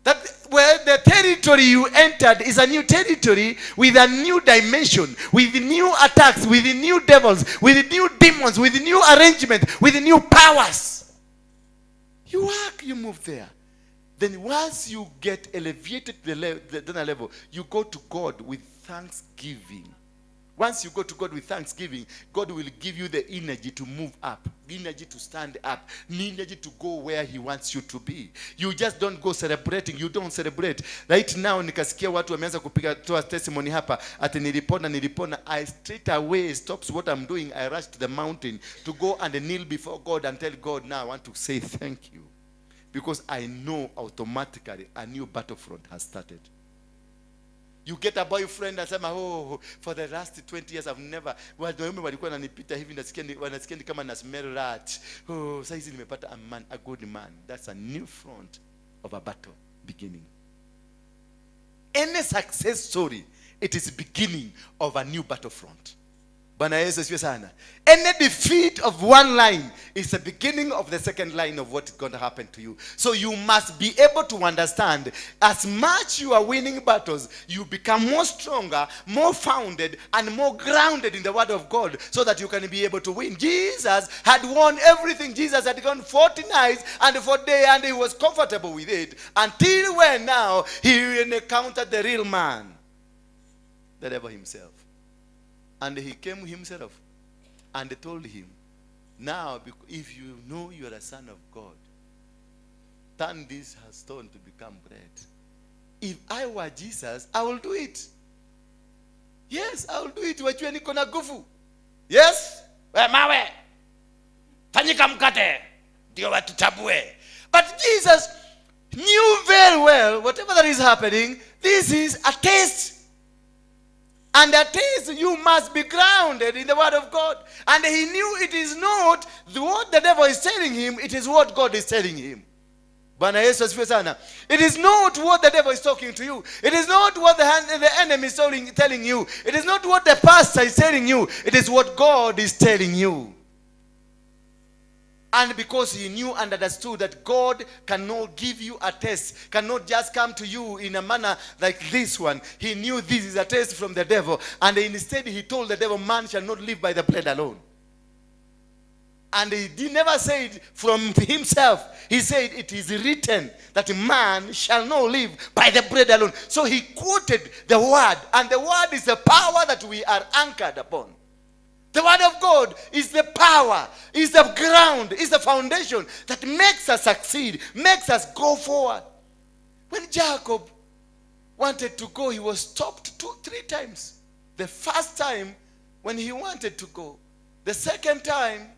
that where the territory you entered is a new territory with a new dimension, with new attacks, with new devils, with new demons, with new arrangement, with new powers. You work, you move there. Then once you get elevated to the level, you go to God with thanksgiving. Once you go to God with thanksgiving, God will give you the energy to move up, energy to stand up, energy to go where he wants you to be. You just don't go celebrating. You don't celebrate. Right now, nikasikia watu wameanza kupiga toa testimony hapa, ati nilipona, nilipona. I straight away stops what I'm doing. I rush to the mountain to go and kneel before God and tell God, "Now I want to say thank you." Because I know automatically a new battlefront has started. You get a boyfriend asema, "Oh, for the last 20 years I've never, wanaume walikuwa wananipita hivi, wanasikia ni kama na smell rat. Oh, saizi nimepata a man, a good man." That's a new front of a battle beginning. Any success story, it is beginning of a new battlefront. Bwana Yesu asifiwe sana. Any defeat of one line is the beginning of the second line of what is going to happen to you. So you must be able to understand, as much you are winning battles, you become more stronger, more founded, and more grounded in the word of God, so that you can be able to win. Jesus had won everything. Jesus had gone 40 nights and 40 days, and he was comfortable with it. Until when now he encountered the real man, the devil himself. And he came himself and told him, now, if you know you are a son of God, turn this stone to become bread. If I were Jesus, I will do it. Yes, I will do it. Wajue niko na nguvu. Yes? We mawe, fanyika mkate, ndio watutambue. But Jesus knew very well, whatever that is happening, this is a test. And that is, you must be grounded in the word of God. And he knew it is not what the devil is telling him, it is what God is telling him. Bwana Yesu asifiwe sana. It is not what the devil is talking to you. It is not what the enemy is telling you. It is not what the pastor is telling you. It is what God is telling you. And because he knew and understood that God cannot give you a test, cannot just come to you in a manner like this one. He knew this is a test from the devil. And instead he told the devil, man shall not live by the bread alone. And he did never say it from himself. He said, it is written that man shall not live by the bread alone. So he quoted the word. And the word is the power that we are anchored upon. The word of God is the power, is the ground, is the foundation that makes us succeed, makes us go forward. When Jacob wanted to go, he was stopped 2-3 times. The first time when he wanted to go. The second time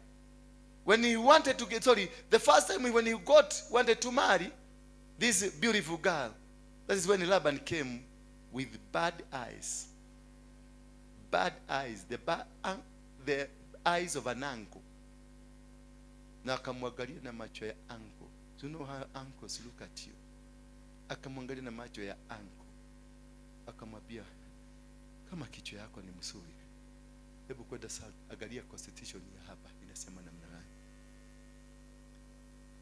when he wanted to get, sorry, the first time when he got, wanted to marry this beautiful girl. That is when Laban came with bad eyes. Bad eyes, the eyes of an uncle. Na akamwangalia na macho ya uncle. Do you know how uncles look at you? Akamwangalia na macho ya uncle. Akamwambia, kama kichwa yako ni mzuri, hebu kwenda angalia constitution ya hapa inasema namna gani.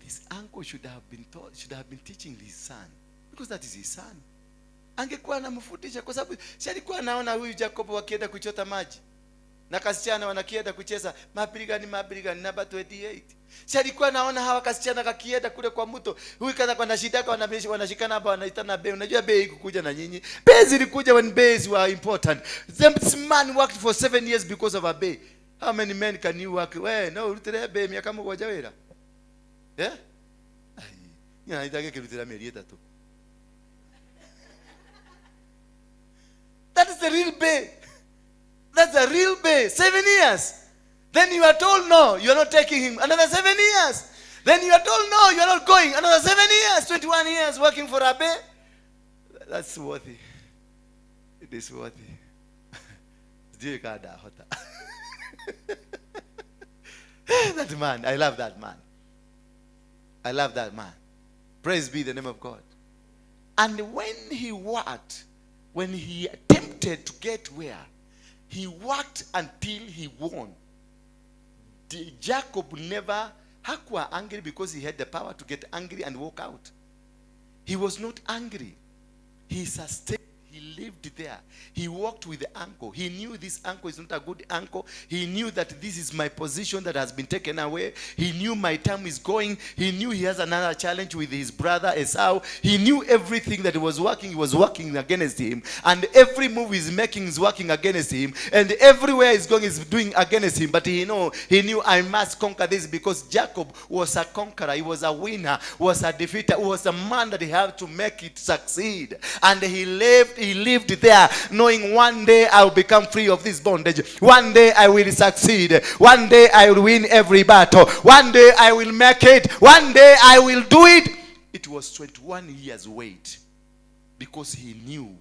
This uncle should have been taught, should have been teaching his son, because that is his son. Angekuwa anamfundisha, kwa sababu si alikuwa anaona huyu Jacob wakienda kuchota maji na kasichana wanakienda kucheza mabirigani mabirigani namba 28. Si alikuwa anaona hawa kasichana kakienda kule kwa mto, huyu kaza kwa shida kwa wanashikana hapa wanaitana bei. Unajua bei ikukuja na nyinyi. Bei zilikuja when bays were important. This man worked for 7 years because of a bay. How many men can you work? We no urutire bei miaka mugwanja wira. Eh? Ai, nyina kirutira mieri 3. That is the real bay. That's the real bay. 7 years. Then you are told, no, you are not taking him. Another 7 years. Then you are told, no, you are not going. Another 7 years. 21 years working for a bay. That's worthy. It is worthy. That man, I love that man. I love that man. Praise be the name of God. And when he worked, when he attempted to get where, he worked until he won. Jacob never hakuwa angry because he had the power to get angry and walk out. He was not angry. He sustained. He lived there. He walked with the uncle. He knew this uncle is not a good uncle. He knew that this is my position that has been taken away. He knew my time is going. He knew he has another challenge with his brother Esau. He knew everything that was working. He was working against him. And every move he's making is working against him. And everywhere he's going is doing against him. But he knew I must conquer this, because Jacob was a conqueror. He was a winner, was a defeater, was a man that he had to make it succeed. And he lived. He lived there knowing one day I will become free of this bondage. One day I will succeed. One day I will win every battle. One day I will make it. One day I will do it. It was 21 years wait, because he knew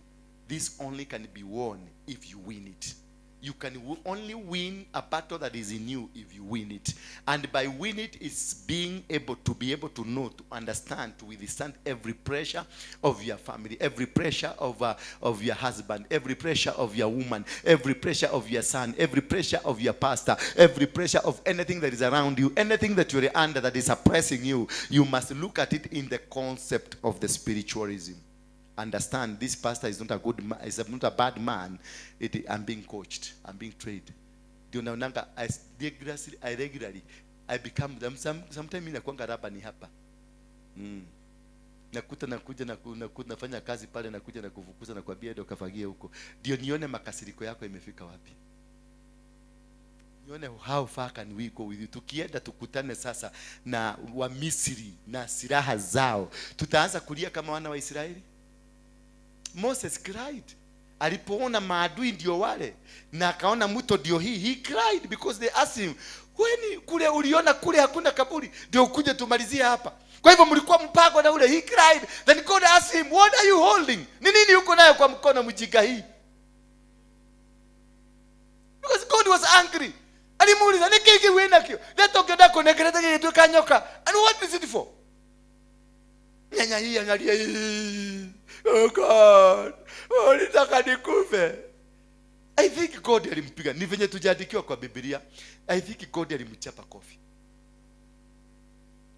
this only can be won if you win it. You can only win a battle that is in you if you win it. And by win it is being able to be able to know, to understand, to withstand every pressure of your family, every pressure of your husband, every pressure of your woman, every pressure of your son, every pressure of your pastor, every pressure of anything that is around you, anything that you're under that is oppressing you. You must look at it in the concept of the spiritualism. Understand, this pastor is not a good man, is not a bad man. I'm being coached, I'm being trained. Ndio naonanga, I regularly, I become them. Sometimes mimi nakuanga raba ni hapa. Nakuta nakuja na nafanya kazi pale, nakuja na kufukuza na kuambia ndio kafagie huko. Ndio nione makasiriko yako imefika wapi. Nione how far can we go with you. Tukienda tukutane sasa na wa Misri na silaha zao, tutaanza kulia kama wana wa Israeli. Moses cried. Alipoona maadui ndio wale na akaona mto ndio hii, he cried because they asked him, "Weni kule uliona kule hakuna kaburi, ndio ukuje tumalizie hapa." Kwa hivyo mlikuwa mpango na ule. He cried. Then God asked him, "What are you holding? Ni nini uko nayo kwa mkono mjinga hii?" Because God was angry. Alimuuliza, "Ni kiki wewe nakio? Leto ngenda kunegereta gĩgĩtuĩka nyoka. And what is it for?" Nyanya hii angalia hii. Oh God, ulitaka nikufe. I think God alimpiga. Ni venye tujaandikiwa kwa Biblia. I think God alimchapa kofi.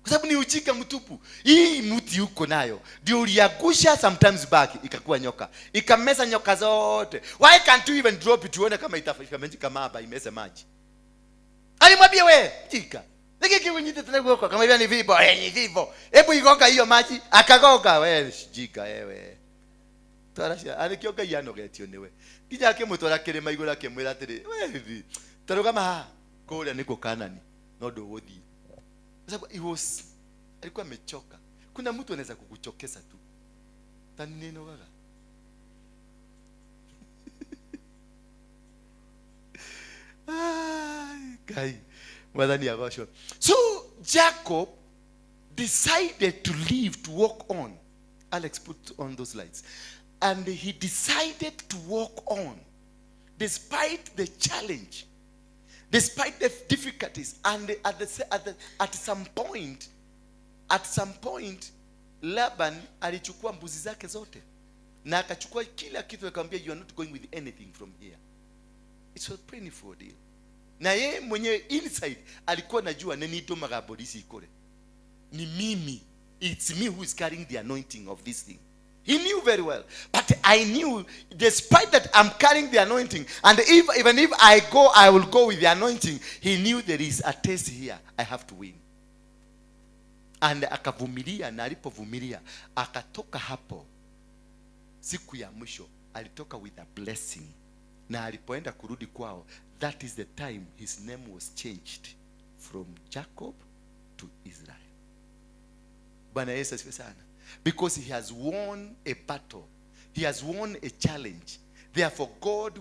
Kwa sababu ni ujinga mtupu. Hii mti uko nayo ndio uliangusha sometimes back ikakuwa nyoka. Ikameza nyoka zote. Why can't you even drop it uone kama itafika kama hapa imeze maji? Alimwambia we, jika. Niki kiwinyite tena guoko kama hivi ni vibo, ni vibo. Hebu igonga hiyo maji, akagonga we jika wewe. Twara alikioka yanogetio niwe. Nginya akimutwara kirima iguru akimwira atiri, we hivi. Tarugama ha, kuria niko Kanani, no nduguthii. Kwa sababu he was alikuwa amechoka. Kuna mtu anaweza kukuchokesa tu. Tani neno gaga. Ai, kai. Mwathani agocwo. So Jacob decided to leave, to walk on. Alex, put on those lights. And he decided to walk on despite the challenge, despite the difficulties. And at some point Laban alichukua mbuzi zake zote na akachukua kila kitu, akamwambia, you are not going with anything from here. It's a painful deal. Na yeye mwenyewe inside alikuwa anajua nini ndomaga polisi ikore. Ni mimi. It's me who is carrying the anointing of this thing. He knew very well. But I knew, despite that I'm carrying the anointing, and even if I go, I will go with the anointing. He knew there is a test here. I have to win. And akavumilia, na alipovumilia, akatoka hapo. Siku ya mwisho, alitoka with a blessing. Na alipoenda kurudi kwao, that is the time his name was changed from Jacob to Israel. Bwana Yesu asifiwe sana. Because he has won a battle. He has won a challenge. Therefore, God,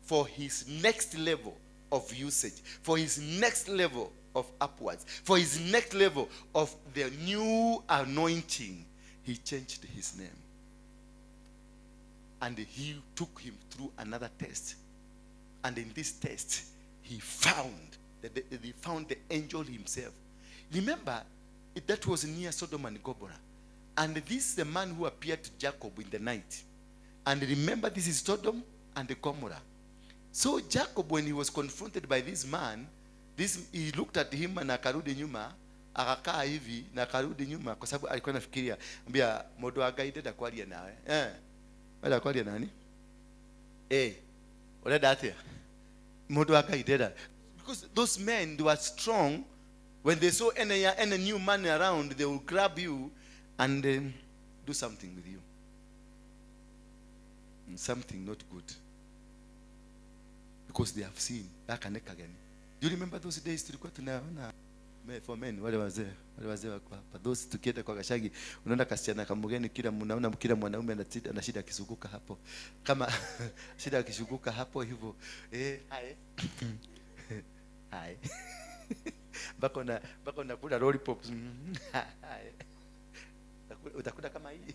for his next level of usage, for his next level of upwards, for his next level of the new anointing, he changed his name. And he took him through another test. And in this test, he found the angel himself. Remember, that was near Sodom and Gomorrah. And this is the man who appeared to Jacob in the night. And remember, this is Sodom and Gomorrah. So Jacob, when he was confronted by this man, he looked at him and akarudi nyuma, akakaa hivi na akarudi nyuma kwa sababu alikuwa anafikiria, ambia mundu wa Ngai ndenda kwaria nawe. Wala kwaria nani? Urenda atia? Mundu wa Ngai ndenda. Because those men, they were strong. When they saw any new man around, they will grab you and do something with you. Something not good. Because they have seen. Do you remember those days tulikuwa tunaona for men wale wazee wako hapa. Those tukienda kwa Gashagi, unaona kasichana kamugeni, kila mnaona kila mwanaume ana shida akizunguka hapo. Kama shida akizunguka hapo hivyo. Hai. Hai. Bako nakula lollipops. Hai. Utakuta kama hii.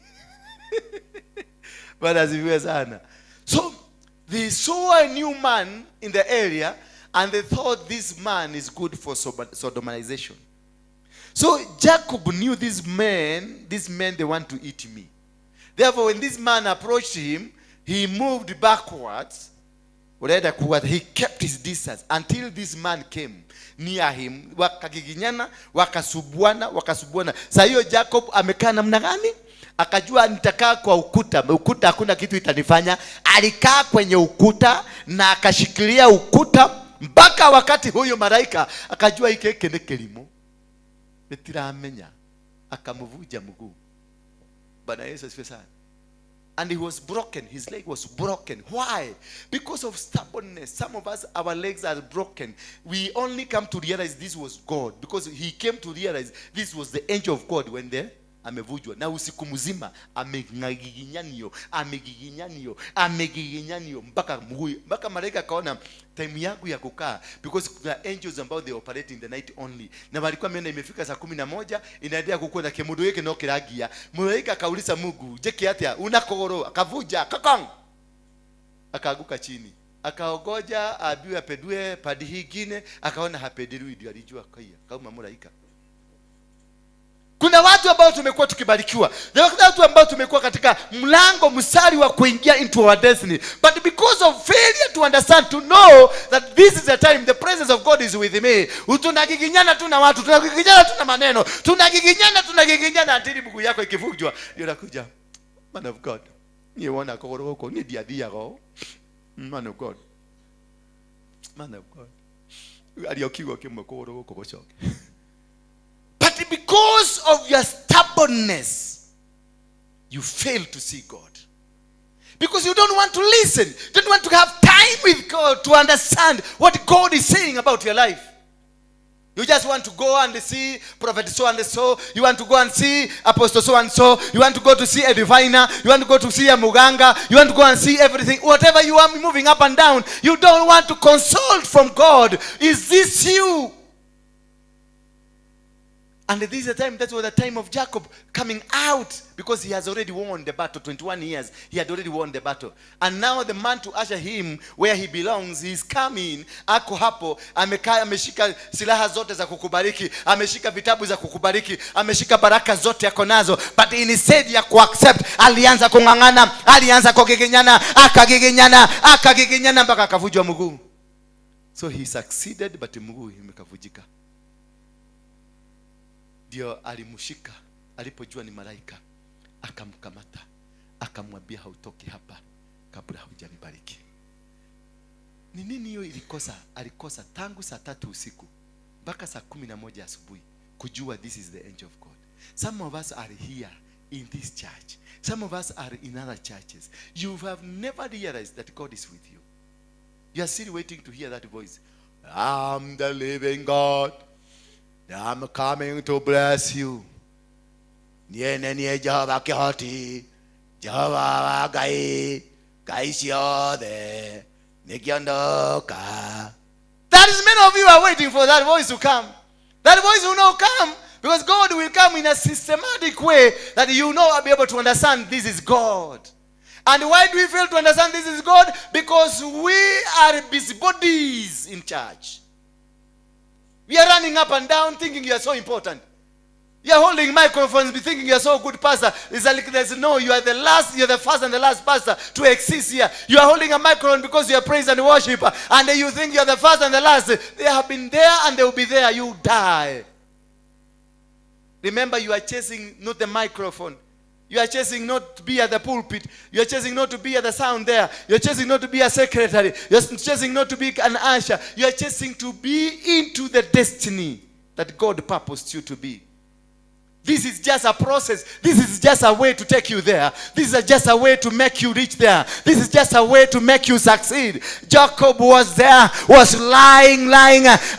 Bwana asifiwe sana. So They saw a new man in the area and they thought this man is good for sodomization. So Jacob knew these men, they want to eat me. Therefore, when this man approached him, he moved backwards. He kept his distance until this man came near him. Wakagiginyana, wakasubuana, wakasubuana. Sa hiyo Jacob amekaa namna gani? Akajua nitakaa kwa ukuta. Ukuta hakuna kitu itanifanya. Alikaa kwenye ukuta na akashikilia ukuta mpaka wakati huyo malaika akajua hiki ni kilimo. Nitiramenya. Akamvuja mguu. Bwana Yesu asifiwe sana. And he was broken. His leg was broken. Why? Because of stubbornness. Some of us, our legs are broken. We only come to realize this was God. Because he came to realize this was the angel of God when the amevujwa. Na usiku mzima amegiginyanio, amegiginyanio, amegiginyanio mpaka mguu, mpaka malaika akaona time yangu ya kukaa, because the angels ambao they operate in the night only. Na walikuwa wameona imefika saa 11 inaendelea kukua na kemudu yake no kiragia. Malaika akauliza Mungu, "Je, atia una kogoro?" Akavuja, kakong. Akaanguka chini. Akaogoja abiwe apedue padi hingine, akaona hapedilwi, ndio alijua kaia. Kauma malaika. Kuna watu ambao tumekuwa tukibarikiwa. There are watu ambao tumekuwa katika mlango msari wa kuingia into our destiny. But because of failure to understand, to know that this is the time, the presence of God is with me. Tunagiginyana tu na watu, tunagiginyana tu na maneno, tunagiginyana until mguu yako ikivunjwa. Ndio nakuja. Man of God. Ni wona kogoro ni diathiago. Man of God. Man of God. Aliokiwa kimwe kogoro goko gocoke. But because of your stubbornness, you fail to see God. Because you don't want to listen. You don't want to have time with God to understand what God is saying about your life. You just want to go and see prophet so and so. You want to go and see apostle so and so. You want to go to see a diviner. You want to go to see a muganga. You want to go and see everything. Whatever you are moving up and down, you don't want to consult from God. Is this you? And this is the time, that was the time of Jacob coming out, because he has already won the battle. 21 years, he had already won the battle. And now the man to usher him where he belongs, he is coming. Ako hapo, ameshika silaha zote za kukubariki, ameshika vitabu za kukubariki, ameshika baraka zote ako nazo. But instead ya kuaccept, alianza kung'ang'ana, alianza kugiginyana, akagiginyana, akagiginyana mpaka akavunjwa mguu. So he succeeded, but mguu imekavujika. Ndio alimshika alipojua ni malaika, akamkamata, akamwambia hautoki hapa kabla hujanibariki. Ni nini hiyo ilikosa? Alikosa tangu saa 3 usiku mpaka saa 11 asubuhi kujua this is the angel of God. Some of us are here in this church. Some of us are in other churches. You have never realized that God is with you. You are still waiting to hear that voice. I'm the living God. I'm coming to bless you. Niene nie Jehova kihoti, Jehova wa Ngai, Ngai ciothe, nikiondoka. That is, many of you are waiting for that voice to come. That voice will not come, because God will come in a systematic way that you know will be able to understand this is God. And why do we fail to understand this is God? Because we are busybodies in church. We are running up and down thinking you are so important. You are holding microphones thinking you are so good pastor. It's like there's no, you are the last, you are the first and the last pastor to exist here. You are holding a microphone because you are praise and worship, and you think you are the first and the last. They have been there and they will be there. You die. Remember, you are chasing not the microphone. You are chasing not to be at the pulpit. You are chasing not to be at the sound there. You are chasing not to be a secretary. You are chasing not to be an usher. You are chasing to be into the destiny that God purposed you to be. This is just a process. This is just a way to take you there. This is just a way to make you reach there. This is just a way to make you succeed. Jacob was there, was lying,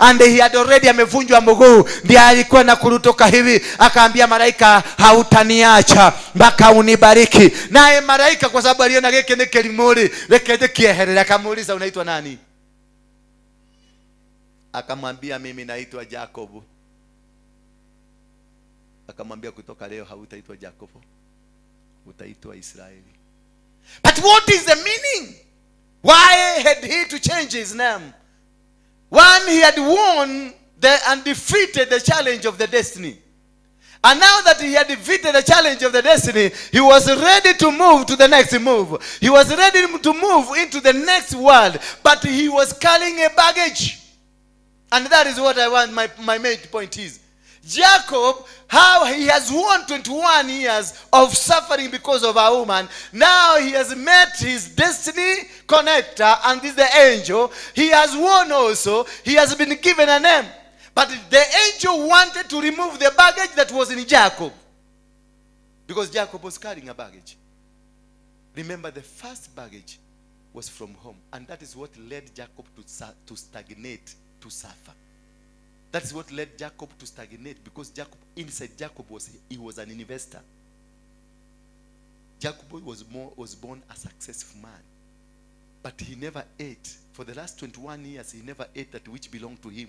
and he had already amevunjwa mguu. Ndiye alikuwa na kurutoka hivi, akaambia malaika, hautaniacha mpaka unibariki. Naye malaika kwa sababu aliona geke ni kelimuri, reke kieherera, akamuuliza unaitwa nani? Akamwambia mimi naitwa Jacob. Akamwambia kutoka leo hautaitwa Jacobo, utaitwa Israeli. But what is the meaning? Why had he to change his name? One, he had won and defeated the challenge of the destiny. And now that he had defeated the challenge of the destiny, he was ready to move to the next move. He was ready to move into the next world, but he was carrying a baggage. And that is what I want, my main point is. Jacob, how he has won 21 years of suffering because of a woman. Now he has met his destiny connector, and this is the angel. He has won also. He has been given a name. But the angel wanted to remove the baggage that was in Jacob. Because Jacob was carrying a baggage. Remember, the first baggage was from home. And that is what led Jacob to stagnate, to suffer. That is what led Jacob to stagnate, because Jacob, inside Jacob, he was an investor. Jacob was born a successful man. But he never ate. For the last 21 years, he never ate that which belonged to him.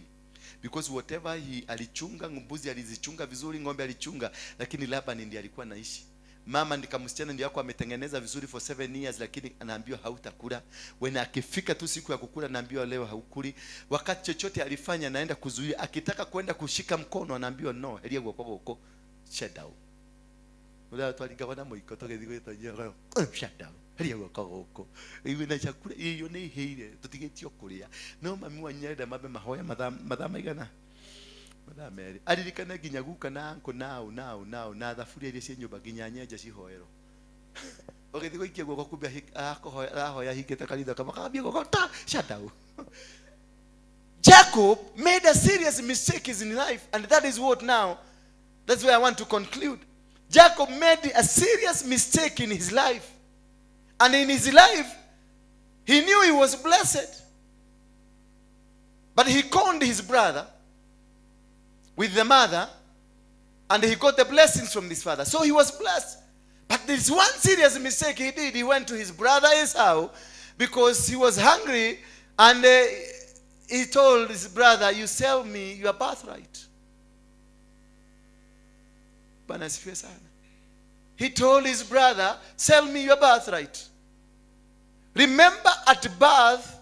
Because whatever he alichunga, mbuzi alizichunga vizuri, ng'ombe alichunga, lakini Laban ndiye alikuwa anaishi. Mama ndika msichana ndiye alikuwa ametengeneza vizuri for 7 years, lakini anaambiwa hautakula. When akifika tu siku ya kukula anaambiwa leo haukuli. Wakati chochote alifanya anaenda kuzuia, akitaka kwenda kushika mkono anaambiwa no, elia kwa huko, shut down. Ula twaligawana moiko togethigwe tonyo, shut down. Elia kwa huko. Iwe na chakula iyo ni heire, tutigetio kuria. No mami wanyenda mabe mahoya mathaa maigana. Mathaa merĩ. Aririkane nginya guka na anko nao nao nao na thaburia iria ciĩ nyũmba nginya nyenja cihoerwo. Ũgĩthiĩ gũikia guoko kumbe arahoya hingĩte kanitha kama kambia guoko ta shut down. Jacob made a serious mistake in life, and that is what now, that's where I want to conclude. Jacob made a serious mistake in his life. And in his life, he knew he was blessed. But he conned his brother with the mother, and he got the blessings from his father. So he was blessed. But there's one serious mistake he did. He went to his brother Esau because he was hungry, and he told his brother, you sell me your birthright. Bwana asifiwe sana. He told his brother, sell me your birthright. Remember, at birth,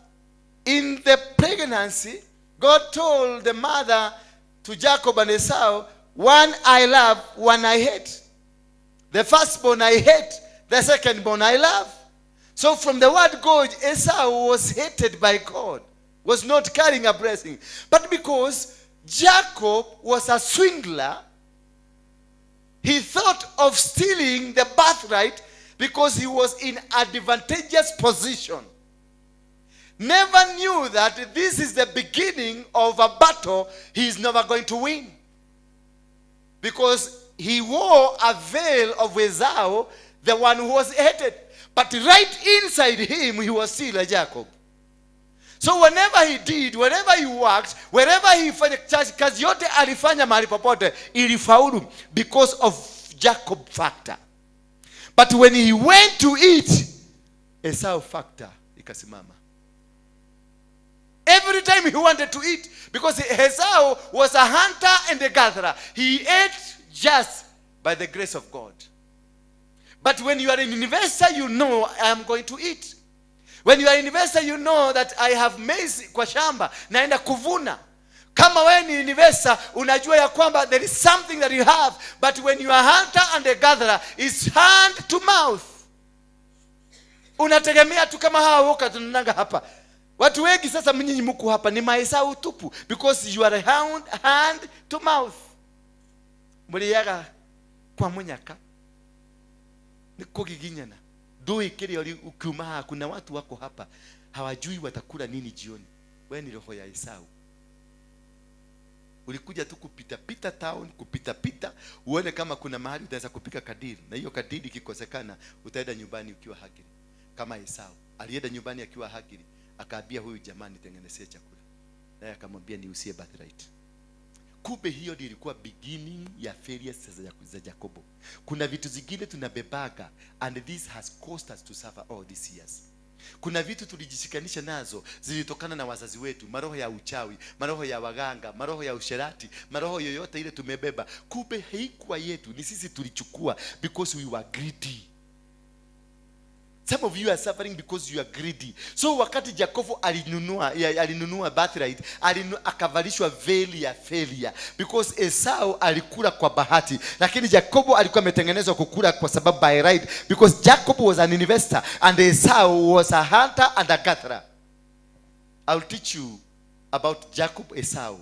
in the pregnancy, God told the mother to Jacob and Esau, one I love, one I hate. The firstborn I hate, the secondborn I love. So from the word God, Esau was hated by God, was not carrying a blessing. But because Jacob was a swindler, he thought of stealing the birthright because he was in advantageous position. Never knew that this is the beginning of a battle he is never going to win. Because he wore a veil of Esau, the one who was hated. But right inside him, he was still a Jacob. So whenever he did, wherever he worked, wherever he fanya kazi yote alifanya mahali popote, ilifaulu because of Jacob factor. But when he went to eat, Esau factor ikasimama. Every time he wanted to eat, because Esau was a hunter and a gatherer, he ate just by the grace of God. But when you are an investor, you know I am going to eat. When you are an investor, you know that I have maize kwa shamba, naenda kuvuna. Kama wewe ni investor, unajua ya kwamba there is something that you have. But when you are hunter and a gatherer, it's hand to mouth. Unategemea tu kama hawa woka tunanga hapa. Watu wengi sasa mnyinyi mko hapa ni maesau tupu, because you are a hand to mouth. Muliyaga kwa munyaka. Ni kugiginyana. Dui kile ukiuma hapa, kuna watu wako hapa hawajui watakula nini jioni. Wewe ni roho ya Esau. Ulikuja tu kupita pita town, kupita pita, uone kama kuna mahali utaweza kupika kadiri. Na hiyo kadiri ikikosekana, utaenda nyumbani ukiwa hagiri. Kama Esau alienda nyumbani akiwa hagiri, akaambia huyu jamani tengenezee chakula. Naye akamwambia niusie birthright. Kumbe hiyo ndio ilikuwa beginning ya failures za Jacobo. Kuna vitu zingine tunabebaga, and this has caused us to suffer all these years. Kuna vitu tulijishikanisha nazo zilitokana na wazazi wetu, maroho ya uchawi, maroho ya waganga, maroho ya usherati, maroho yoyote ile tumebeba. Kumbe haikuwa yetu, ni sisi tulichukua because we were greedy. Some of you are suffering because you are greedy. So wakati Jacobo alinunua birthright, akavalishwa veil ya failure because Esau alikula kwa bahati, lakini Jacobo alikuwa ametengenezwa kukula kwa sababu by right, because Jacob was an investor and Esau was a hunter and a gatherer. I'll teach you about Jacob Esau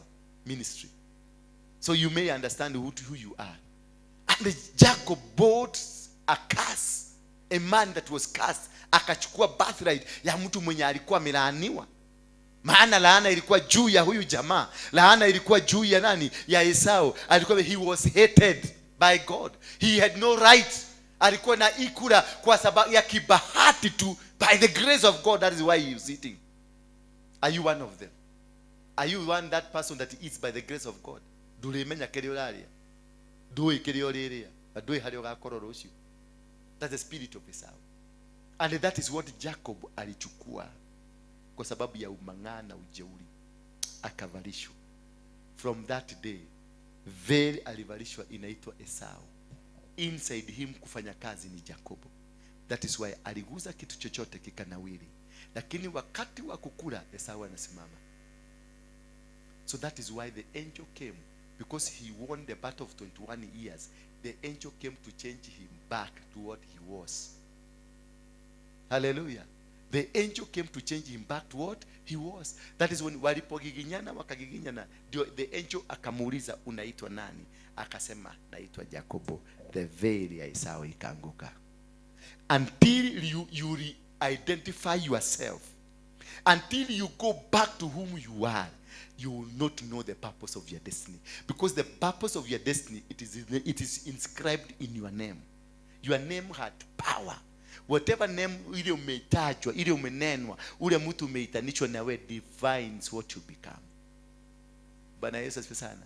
ministry so you may understand who you are. And Jacob bought a curse, a man that was cursed, akachukua birthright ya mtu mwenye alikuwa amelaaniwa. Maana laana ilikuwa juu ya huyu jamaa, laana ilikuwa juu ya nani? Ya Esau. Alikuwa, he was hated by God, he had no right. Alikuwa na ikula kwa sababu ya kibahati tu, by the grace of God, that is why he was eating. Are you one of them? Are you one that person that eats by the grace of God? Ndurimenya kiria uraria, ndui kiria uriria, na ndui haria ugakorwo rucio. That's the spirit of Esau. And that is what Jacob alichukua kwa sababu ya umang'aa na ujeuri, akavalishwa. From that day, veil alivalishwa inaitwa Esau. Inside him kufanya kazi ni Jacobo. That is why aliguza kitu chochote kikanawiri, lakini wakati wa kukula Esau anasimama. So that is why the angel came, because he won the battle of 21 years. The angel came to change him back to what he was. Hallelujah. The angel came to change him back to what he was. That is when walipogiginyana wakagiginyana, ndio the angel akamuuliza unaitwa nani? Akasema naitwa Jacobo. The veil ya Esau ikaanguka. Until you re-identify yourself, until you go back to whom you are, you will not know the purpose of your destiny. Because the purpose of your destiny, it is inscribed in your name. Your name had power. Whatever name ile umetajwa, ile umenenwa, ule mtu umeitanishwa na we defines what you become. Bwana Yesu asifiwe sana.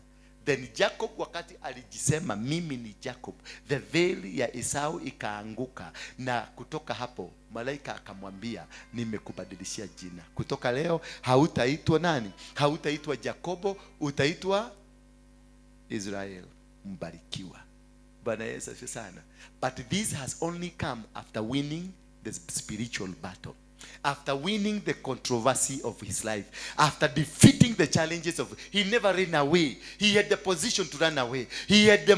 Then Jacob wakati alijisema mimi ni Jacob, the veil ya Esau ikaanguka, na kutoka hapo malaika akamwambia nimekubadilishia jina. Kutoka leo hautaitwa nani? Hautaitwa Jacobo, utaitwa Israel, mbarikiwa. Bwana Yesu asifiwe sana. But this has only come after winning the spiritual battle, after winning the controversy of his life, after defeating the challenges of, he never ran away. He had the position to run away. He had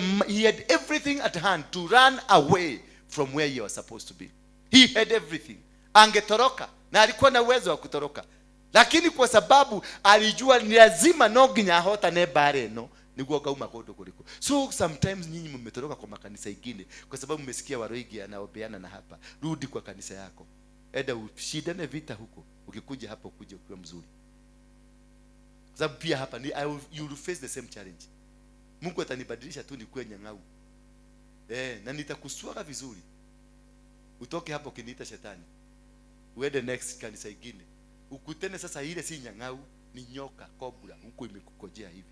everything at hand to run away from where he was supposed to be. He had everything. Angetoroka, na alikuwa na uwezo wa kutoroka, lakini kwa sababu alijua ni lazima no nginya ahotane mbara ĩno niguo ngauma kundu kuliku. So sometimes nyinyi mmetoroka kwa makanisa ingine kwa sababu mmesikia Waroigi anaobeana na hapa. Rudi kwa kanisa yako, enda ushindane vita huko, ukikuja hapo ukuje ukiwa mzuri. Kwa sababu pia hapa ni you will face the same challenge. Mungu atanibadilisha tu nikuwe nyang'au. Na nitakuswaga vizuri. Utoke hapo ukiniita shetani. Uende next kanisa ingine. Ukutene sasa ile si nyang'au, ni nyoka, kobra, huko imekukojea hivi.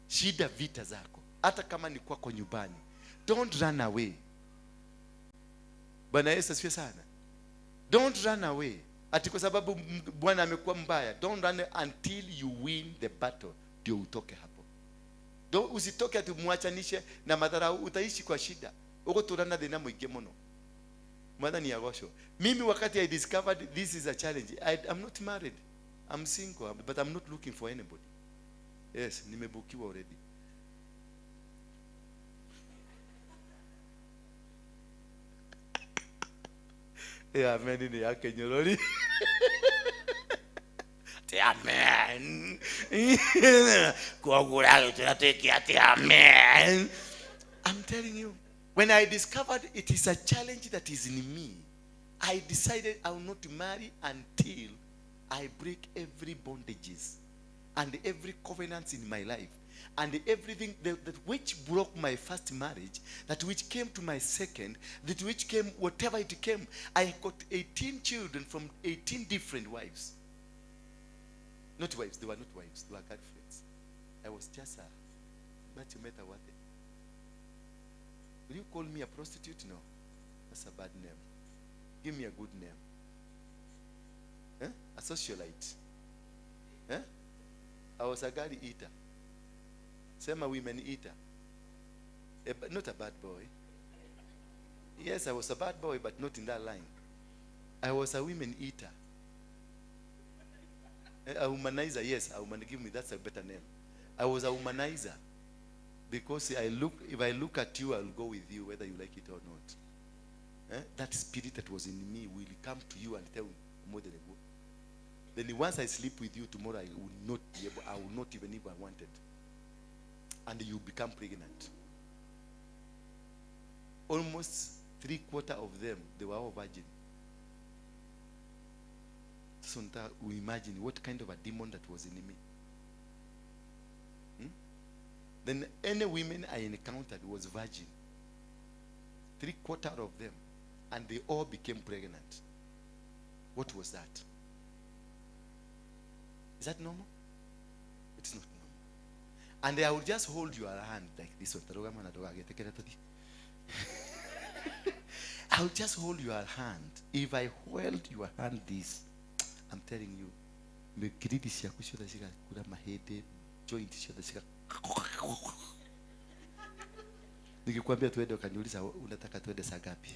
Shida vita zako, hata kama ni kwako nyumbani. Don't run away. Bwana Yesu asifiwe sana. Don't run away. Ati kwa sababu Bwana amekuwa mbaya. Don't run until you win the battle. Ndio utoke hapo. Don't, usitoke ati muachanishe na madharau, utaishi kwa shida. Uko turana thina mwingi muno. Mwathani agocwo. Mimi wakati I discovered this is a challenge, I'm not married. I'm single, but I'm not looking for anybody. Yes, nimebukiwa already. Amen ni yake nyorori. Amen. Amen. I'm telling you, when I discovered it is a challenge that is in me, I decided I will not marry until I break every bondages and every covenant in my life and everything that which broke my first marriage, that which came to my second, that which came, whatever it came. I got 18 children from 18 different wives. Not wives, they were not wives, they were girlfriends. I was just a what? Will you call me a prostitute? No, that's a bad name. Give me a good name. Eh? A socialite. Eh? I was a girl eater. Sema women eater. Not a bad boy. Yes, I was a bad boy, but not in that line. I was a women eater. A womanizer, yes. A woman, give me, that's a better name. I was a womanizer. Because if I look at you, I'll go with you, whether you like it or not. Eh? That spirit that was in me will come to you and tell more than a go. Then once I sleep with you tomorrow, I will not be able, I will not even if I wanted. And you become pregnant. Almost 3/4 of them, they were all virgin. So we imagine what kind of a demon that was in me. Then any women I encountered was virgin. 3/4 of them. And they all became pregnant. What was that? Is that normal? It's not normal. And I will just hold your hand like this one. I will just hold your hand. If I hold your hand this, I'm telling you, joint. Nikikwambia tuende ukaniuliza unataka tuende saa ngapi?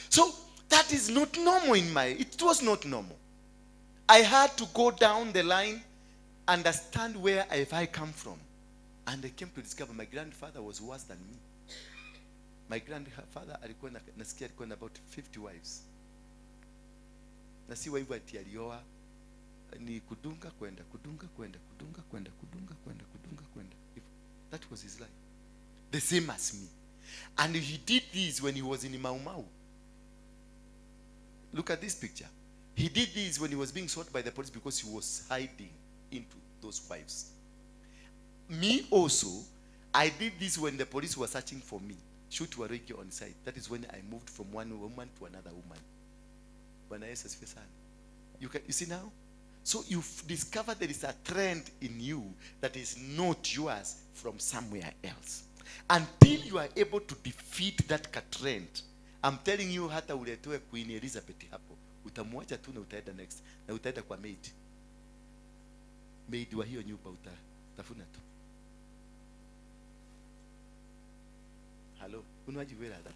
So that is not normal in my, it was not normal. I had to go down the line, understand where if I come from. And I came to discover my grandfather was worse than me. My grandfather alikuwa na, nasikia alikuwa na about 50 wives. Na si wife ati alioa, ni kudunga kwenda, kudunga kwenda, kudunga kwenda, kudunga kwenda, kudunga kwenda. That was his life. The same as me. And he did this when he was in Mau Mau. Look at this picture. He did this when he was being sought by the police because he was hiding into those wives. Me also, I did this when the police were searching for me. Shoot Waruinge on site. That is when I moved from one woman to another woman. Bwana Yesu asifiwe sana. You see now? So you discover there is a trend in you that is not yours from somewhere else. Until you are able to defeat that trend, I'm telling you, hata uletewe Queen Elizabeth hapo, utamwacha tu na utaenda next, na utaenda kwa maid. Maid wa hiyo nyumba utafuna tu. Hello, unajua tha?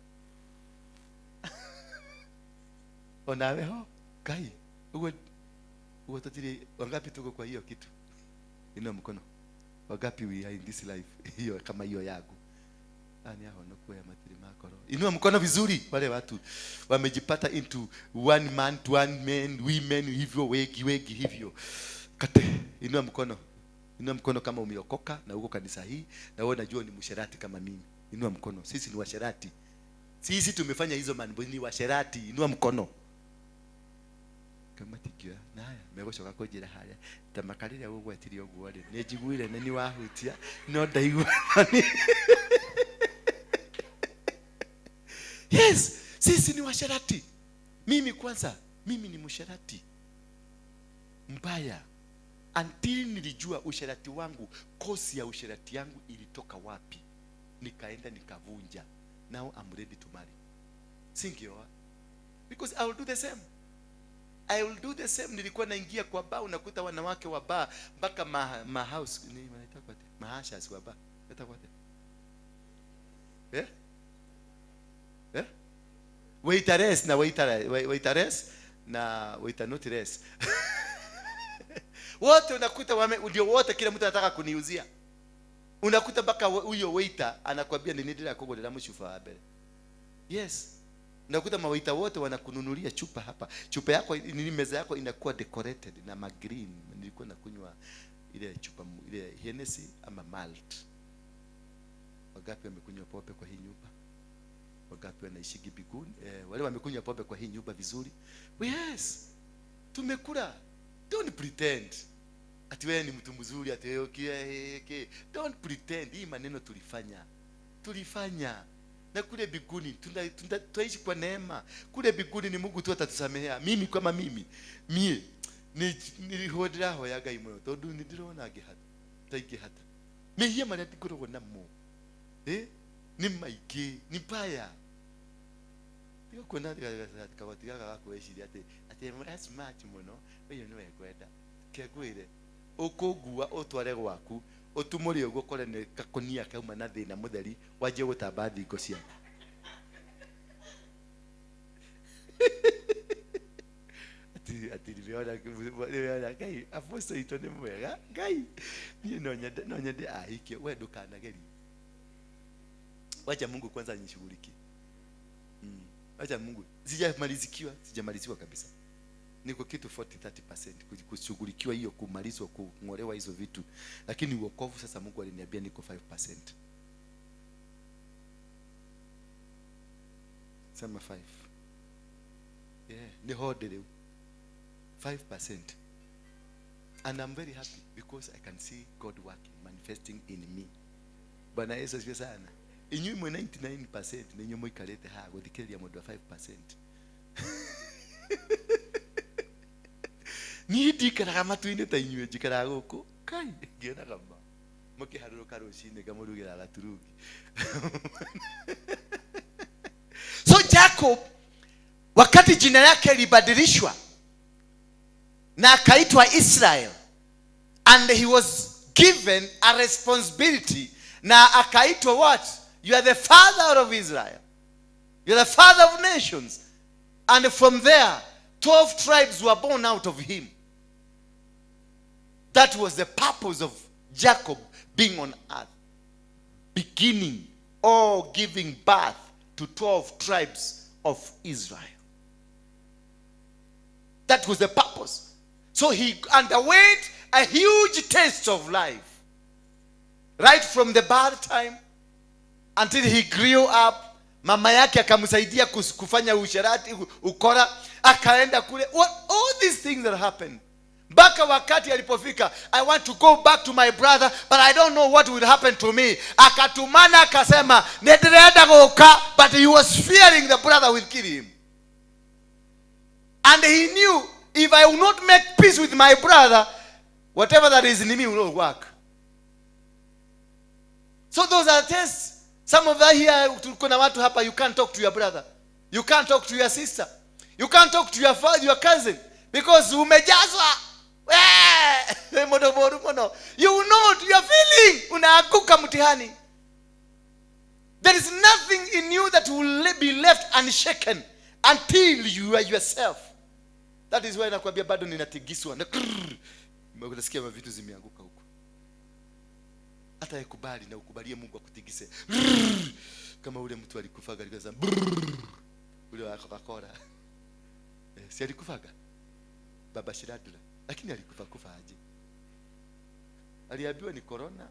Onawe ho, kai, uwe tutiri wangapi tuko kwa hiyo kitu? Inua mkono. Wangapi we are in this life? Hiyo kama hiyo yangu. Ani hao no ya matiri makoro. Inua mkono vizuri. Wale watu wamejipata into one man to one man, women hivyo wengi wengi hivyo. Kate, inua mkono. Inua mkono kama umeokoka na uko kanisa hii na wewe unajua ni msherati kama mimi. Inua mkono. Sisi ni washerati. Sisi tumefanya hizo mambo ni washerati. Inua mkono. Kama tikia na haya megocoka kunjira haria ta makarire gugwetirie uguo ri ni njiguire ni wahutia no ndaigua. Yes, sisi ni washerati. Mimi kwanza, mimi ni msherati mbaya. Until nilijua usherati wangu, kosi ya usherati yangu ilitoka wapi, nikaenda nikavunja. Now I'm ready to marry. Singioa. Because I will do the same. I will do the same. Nilikuwa naingia kwa bar, unakuta wanawake wa bar mpaka ma house ni wanaita kwa mahashas wa bar. Wanaita kwa eh? Eh? Waitress na waitress na waiter not rest. Wote unakuta wame ndio wote kila mtu anataka kuniuzia. Unakuta mpaka huyo waiter anakuambia ni nini ndira mshufa wa mbele. Yes. Unakuta mawaita wote wanakununulia chupa hapa. Chupa yako nini, meza yako inakuwa decorated na magreen. Nilikuwa nakunywa ile chupa ile Hennessy ama malt. Wagapi wamekunywa pombe kwa hii nyumba? Wagapi wanaishi biguni? Wale wamekunywa pombe kwa hii nyumba vizuri. Yes. Tumekula. Don't pretend. Ati wewe ni mtu mzuri, ati wewe okay. Don't pretend. Hii maneno tulifanya. Tulifanya. Na kule biguni tunaishi kwa neema. Kule biguni ni Mungu tu atatusamehea. Mimi kama mimi, mie nilihodira hoyaga imuno tondu ndirona ngihata. Taingihata. Mehia maria ngoragwo namo. Ni maingĩ, ni mbaya. Tiga kuona kagoti gaka gakwĩciria atĩ mũra smart mũno, ũyũ nĩwe ngwenda. Kengwĩre, ũkũngua ũtware gwaku, Utumuri uguo kore ni kakunia kauma na thina mutheri wanjie gutamba thingo ciaku. Ati nimeona Ngai apostle itũ nĩ mwega. Ngai niĩ no nyende ahikie. We ndũkanagerie. Wacha Mungu kwanza anishughulikie. Wacha Mungu. Sijamaliziwa kabisa. Niko kitu 40-30% kushughulikiwa hiyo, kumalizwa, kung'olewa hizo vitu. Lakini wokovu sasa Mungu aliniambia niko 5%. Sema 5. Yeah, ni hodi leo. 5%. And I'm very happy because I can see God working, manifesting in me. Bwana Yesu asifiwe sana. Inyuĩ mwe 99% nĩ inyuĩ mũikarĩte haha gũthikĩrĩria mũndũ wa 5%. Niĩ ndikaraga matu-inĩ ta inyuĩ, njikaraga gũkũ. Kai, ngĩonaga ma. Mũkĩharũrũka rũcinĩ ngamũrugĩra gaturungi. So Jacob, wakati jina yake libadilishwa na akaitwa Israel, and he was given a responsibility, na akaitwa what? You are the father of Israel. You are the father of nations. And from there, 12 tribes were born out of him. That was the purpose of Jacob being on earth. Beginning or giving birth to 12 tribes of Israel. That was the purpose. So he underwent a huge test of life. Right from the birth time until he grew up. Mama yake akamsaidia kufanya usherati, ukora, akaenda kule. What, all these things that happened. Mpaka wakati alipofika, I want to go back to my brother, but I don't know what will happen to me. Akatumana akasema, nĩndĩrenda gũka, but he was fearing the brother will kill him. And he knew, if I will not make peace with my brother, whatever that is in me will not work. So those are tests. Some of that here, kuna watu hapa, you can't talk to your brother. You can't talk to your sister. You can't talk to your father, your cousin. Because umejazwa. You will not, you are feeling. Unaanguka mtihani. There is nothing in you that will be left unshaken until you are yourself. That is why nakwambia bado ninatigiswa. Na krrr, unasikia vitu zimeanguka huko. Hata yakubali na ukubalie Mungu akutigise. Brrr, kama ule mtu alikufaga alikuwa brrr, ule wa Coca-Cola. Si alikufaga? Baba Shiradula. Lakini alikufa kufa aje? Aliambiwa ni corona.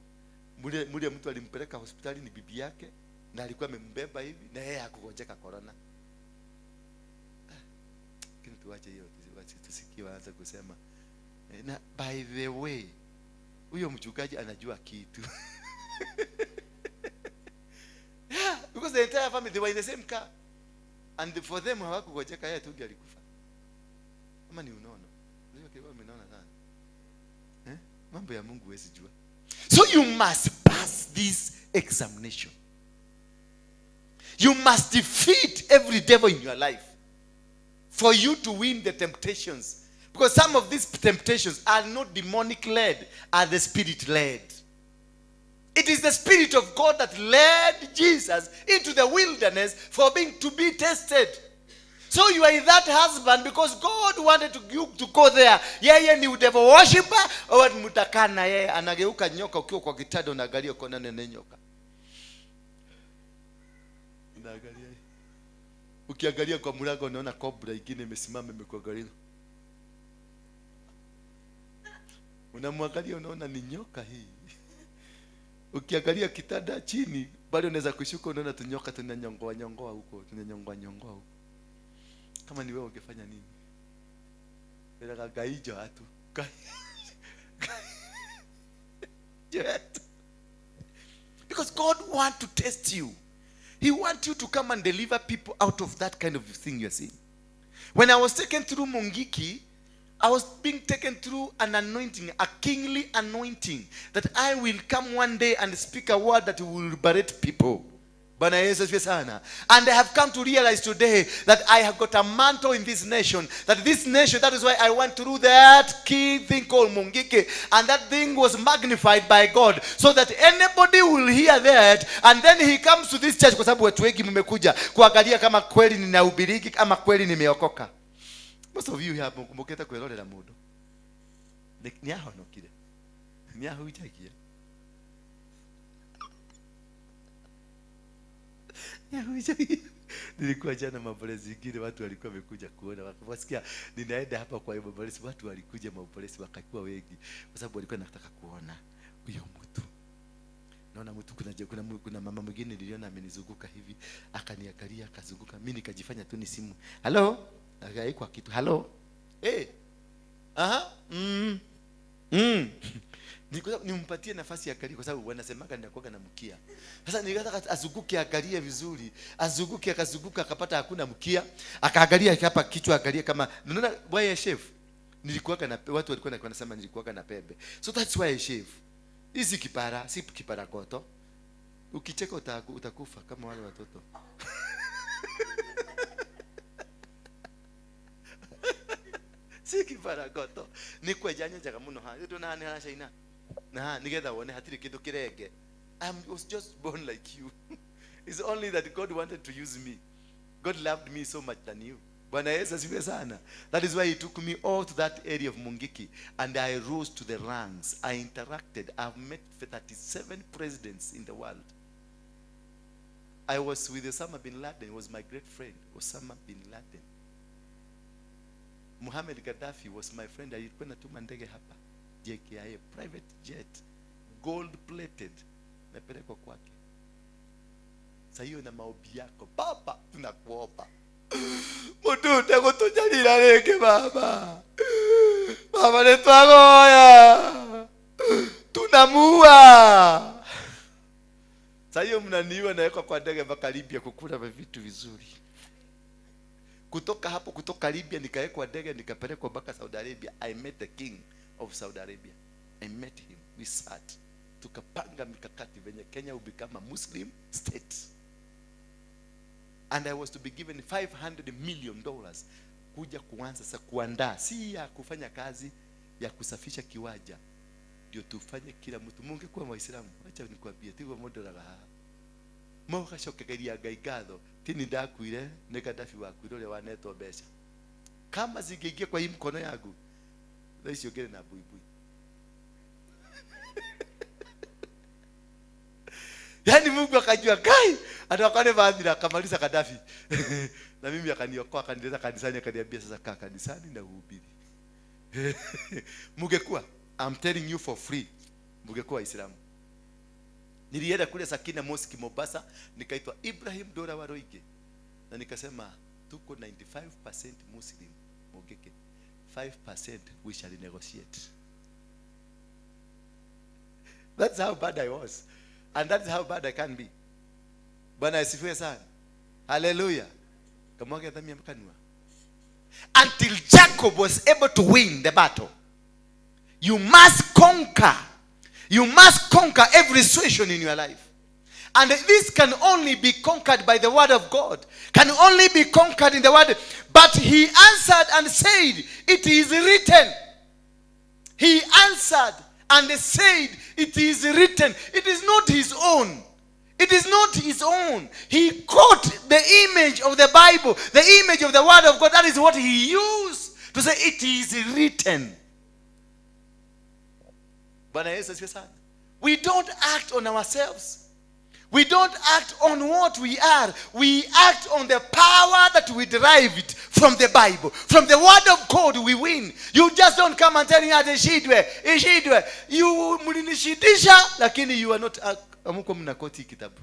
Mule mtu alimpeleka hospitali ni bibi yake, na alikuwa amembeba hivi na yeye hakugonjeka corona. Lakini tuache hiyo, tusikie waanze kusema. Na by the way, huyo mchungaji anajua kitu. Yeah, because the entire family, they were in the same car. And for them hawakugojeka, yeye tu ndiye alikufa. Ama ni unono. Unajua kile umeona sana. Mambo ya Mungu huwezi jua. So you must pass this examination. You must defeat every devil in your life for you to win the temptations. Because some of these temptations are not demonic led, are the spirit led. It is the Spirit of God that led Jesus into the wilderness for being to be tested. So you are in that husband because God wanted you to go there. Yeye ni devil worshipper, au mtakaa na yeye anageuka nyoka ukiwa kwa kitanda unaangalia kona nene nyoka. Unaangalia. Ukiangalia kwa mlango unaona cobra ingine imesimama imekuangalia. Unamwangalia unaona ni nyoka hii. Ukiangalia kitanda chini bado unaweza kushuka unaona tunyoka tunanyongoa nyongoa huko, tunanyongoa nyongoa huko. Kama ni wewe ungefanya nini? Bila gaijo watu. Because God wants to test you. He wants you to come and deliver people out of that kind of thing you are seeing. When I was taken through Mungiki, I was being taken through an anointing, a kingly anointing, that I will come one day and speak a word that will liberate people. Bwana Yesu asifiwe sana. And I have come to realize today that I have got a mantle in this nation. That this nation, that is why I went through that key thing called Mungiki. And that thing was magnified by God. So that anybody will hear that. And then he comes to this church. Kwa sababu watu wengi mmekuja kuangalia kama kweli ninahubiriki ama kweli nimeokoka. Most of you here muketa kwirorera mundu. Ni ahonokire. Ni ahunjagia. Nilikuwa jana maombolezi ingine, watu walikuwa wamekuja kuona, wakasikia ninaenda hapa kwa maombolezi, watu walikuja maombolezi wakakuwa wengi kwa sababu walikuwa wanataka kuona huyo mtu. Naona mtu kuna mama mwingine niliona amenizunguka hivi, akaniangalia akazunguka, mimi nikajifanya tu ni simu. Hello, akaikwa kitu. Hello. Eh. Aha. Nimpatie nafasi angalie kwa sababu wanasemaga ninakuwa na mkia. Sasa nikataka azunguke angalie vizuri, azunguke akazunguka akapata hakuna mkia, akaangalia hapa kichwa angalie kama unaona why I shave. Nilikuwa na watu walikuwa wanasema nilikuwa na pembe. So that's why I shave. Hizi kipara, si kipara goto. Ukicheka utakufa kama wale watoto. Si kipara goto. Ni kwenjanya njaga muno ha. Ndio na hani China. Na nigetha wone hatiri kindu kirenge. I was just born like you. It's only that God wanted to use me. God loved me so much than you. Bwana Yesu asifiwe sana. That is why he took me all to that area of Mungiki and I rose to the ranks. I interacted. I've met 37 presidents in the world. I was with Osama bin Laden. He was my great friend. Osama bin Laden. Muhammad Gaddafi was my friend. Alikuwa anatuma ndege hapa. JKIA, private jet, gold plated, napelekwa kwake. Sasa hiyo na maombi yako baba, tunakuomba mutu ndegũtũnyarira rĩngĩ baba. Baba nĩtwagoya, tunamua. Sasa hiyo mnaniua, nawekwa kwa ndege mpaka Libya kukula vitu vizuri. Kutoka hapo, kutoka Libya nikawekwa ndege nikapelekwa mpaka Saudi Arabia. I met the king of Saudi Arabia. I met him. We sat. Tukapanga mikakati venye Kenya will become a Muslim state. And I was to be given $500 million kuja kuanza sasa kuandaa, si ya kufanya kazi ya kusafisha kiwanja. Ndio tufanye kila mtu. Mungekuwa Waislamu, acha nikwambie tigo modoraga haha. Mogacokegeria Ngai ngatho, ti ni ndakuire ni Gaddafi wakuire uria wanetwo mbeca. Kama zingeingia kwa hii mkono yangu, thaa icio ngĩrĩ na buibui. Yaani Mungu akajua kai andũ akwa nĩ mathira, akamaliza Gaddafi. Na mimi akaniokoa, akanileta kanisani, akaniambia sasa kaa kanisani na uhubiri. Mungekuwa, I'm telling you for free, mungekuwa Waislamu. Nilienda kule Sakina Mosque Mombasa, nikaitwa Ibrahim Dora Waroige. Na nikasema tuko 95% Muslim Mungiki, 5% we shall negotiate. That's how bad I was. And that's how bad I can be. Bwana asifiwe sana. Hallelujah. Kamwage dhamia mkanua. Until Jacob was able to win the battle. You must conquer. You must conquer every situation in your life. And this can only be conquered by the word of God. Can only be conquered in the word. But he answered and said, it is written. He answered and said, it is written. It is not his own. It is not his own. He caught the image of the Bible, the image of the word of God. That is what he used to say, it is written. Bwana Yesu asifiwe sana. We don't act on ourselves. We don't act on what we are. We act on the power that we derive it from the Bible. From the word of God we win. You just don't come and tell me ishidwe, ishidwe. You mlinishidisha, lakini you are not, amuko mnakoti kitabu.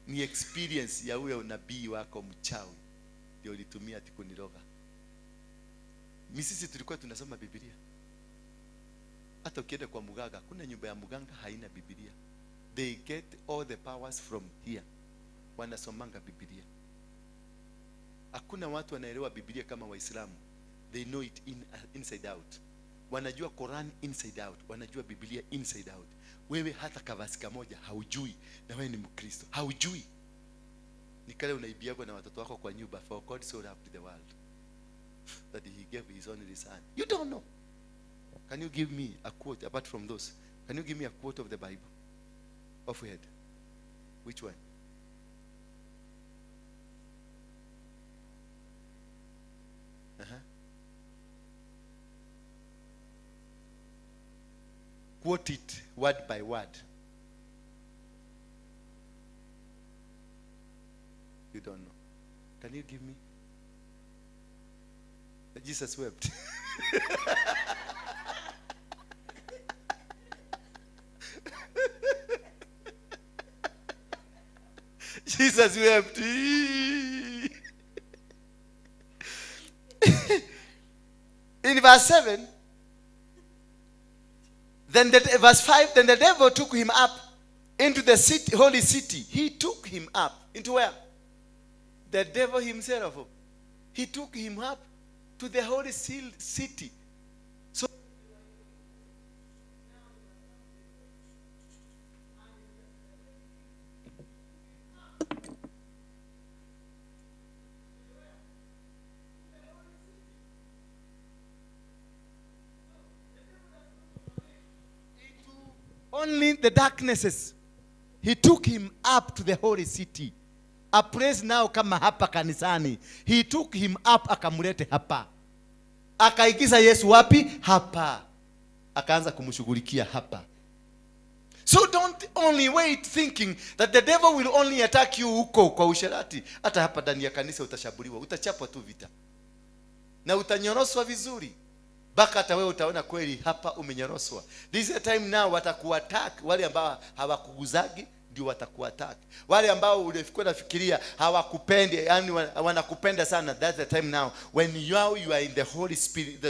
Ni experience ya huyo nabii wako mchawi ndio ulitumia ati kuniroga. Sisi tulikuwa tunasoma Biblia. Hata ukienda kwa mganga, kuna nyumba ya mganga haina Biblia. They get all the powers from here. Wanasomanga Biblia. Hakuna watu wanaelewa Biblia kama Waislamu. They know it inside out. Wanajua Quran inside out. Wanajua Biblia inside out. Wewe hata kavasi kamoja haujui, na wewe ni Mkristo. Haujui. Ni kale unaibiagwa na watoto wako kwa nyumba. For God so loved the world that he gave his only son. You don't know. Can you give me a quote apart from those? Can you give me a quote of the Bible? Off head. Which one? Uh-huh. Quote it word by word. You don't know. Can you give me? Jesus wept. Jesus wept. In verse 7, then the, verse 5, then the devil took him up into the city, holy city. He took him up. Into where? The devil himself. He took him up to the holy city. So only the darknesses. He took him up to the holy city. A place now kama hapa kanisani. He took him up, akamlete hapa. Akaingiza Yesu wapi? Hapa. Akaanza kumshughulikia hapa. So don't only wait thinking that the devil will only attack you huko kwa usherati. Hata hapa ndani ya kanisa utashambuliwa, utachapwa tu vita. Na utanyoroswa vizuri. Mpaka hata wewe utaona kweli hapa umenyoroswa. This is the time now watakuattack wale ambao hawakuguzagi ndio watakuattack. Wale ambao ulikuwa unafikiria hawakupendi, yani wanakupenda sana, that's the time now when you are in the Holy Spirit,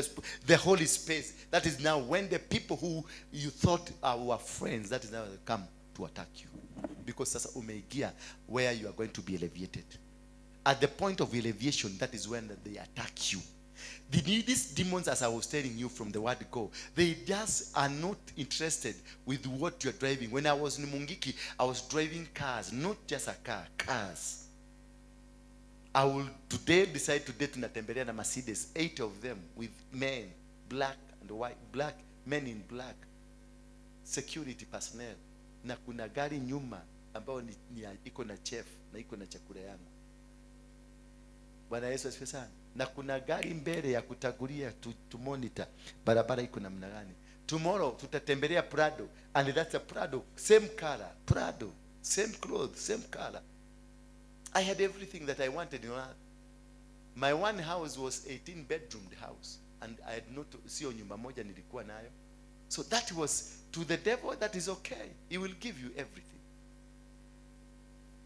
the holy space. That is now when the people who you thought were friends, that is now they come to attack you. Because sasa umeingia where you are going to be elevated. At the point of elevation, that is when they attack you. These demons, as I was telling you from the word go, they just are not interested with what you're driving. When I was in Mungiki, I was driving cars, not just a car, cars. I will today decide today tunatembelea na Mercedes, 8 of them with men, black and white, black, men in black, security personnel. Na kuna gari nyuma ambayo ni iko na chef na iko na chakula yangu. Bwana Yesu asifiwe sana. Na kuna gari mbele ya kutagulia to monitor barabara iko namna gani. Tomorrow tutatembelea Prado, and that's a Prado, same color, Prado, same clothes, same color. I had everything that I wanted in earth. My one house was 18 bedroomed house, and I had not, sio nyumba moja nilikuwa nayo. So that was to the devil, that is okay. He will give you everything.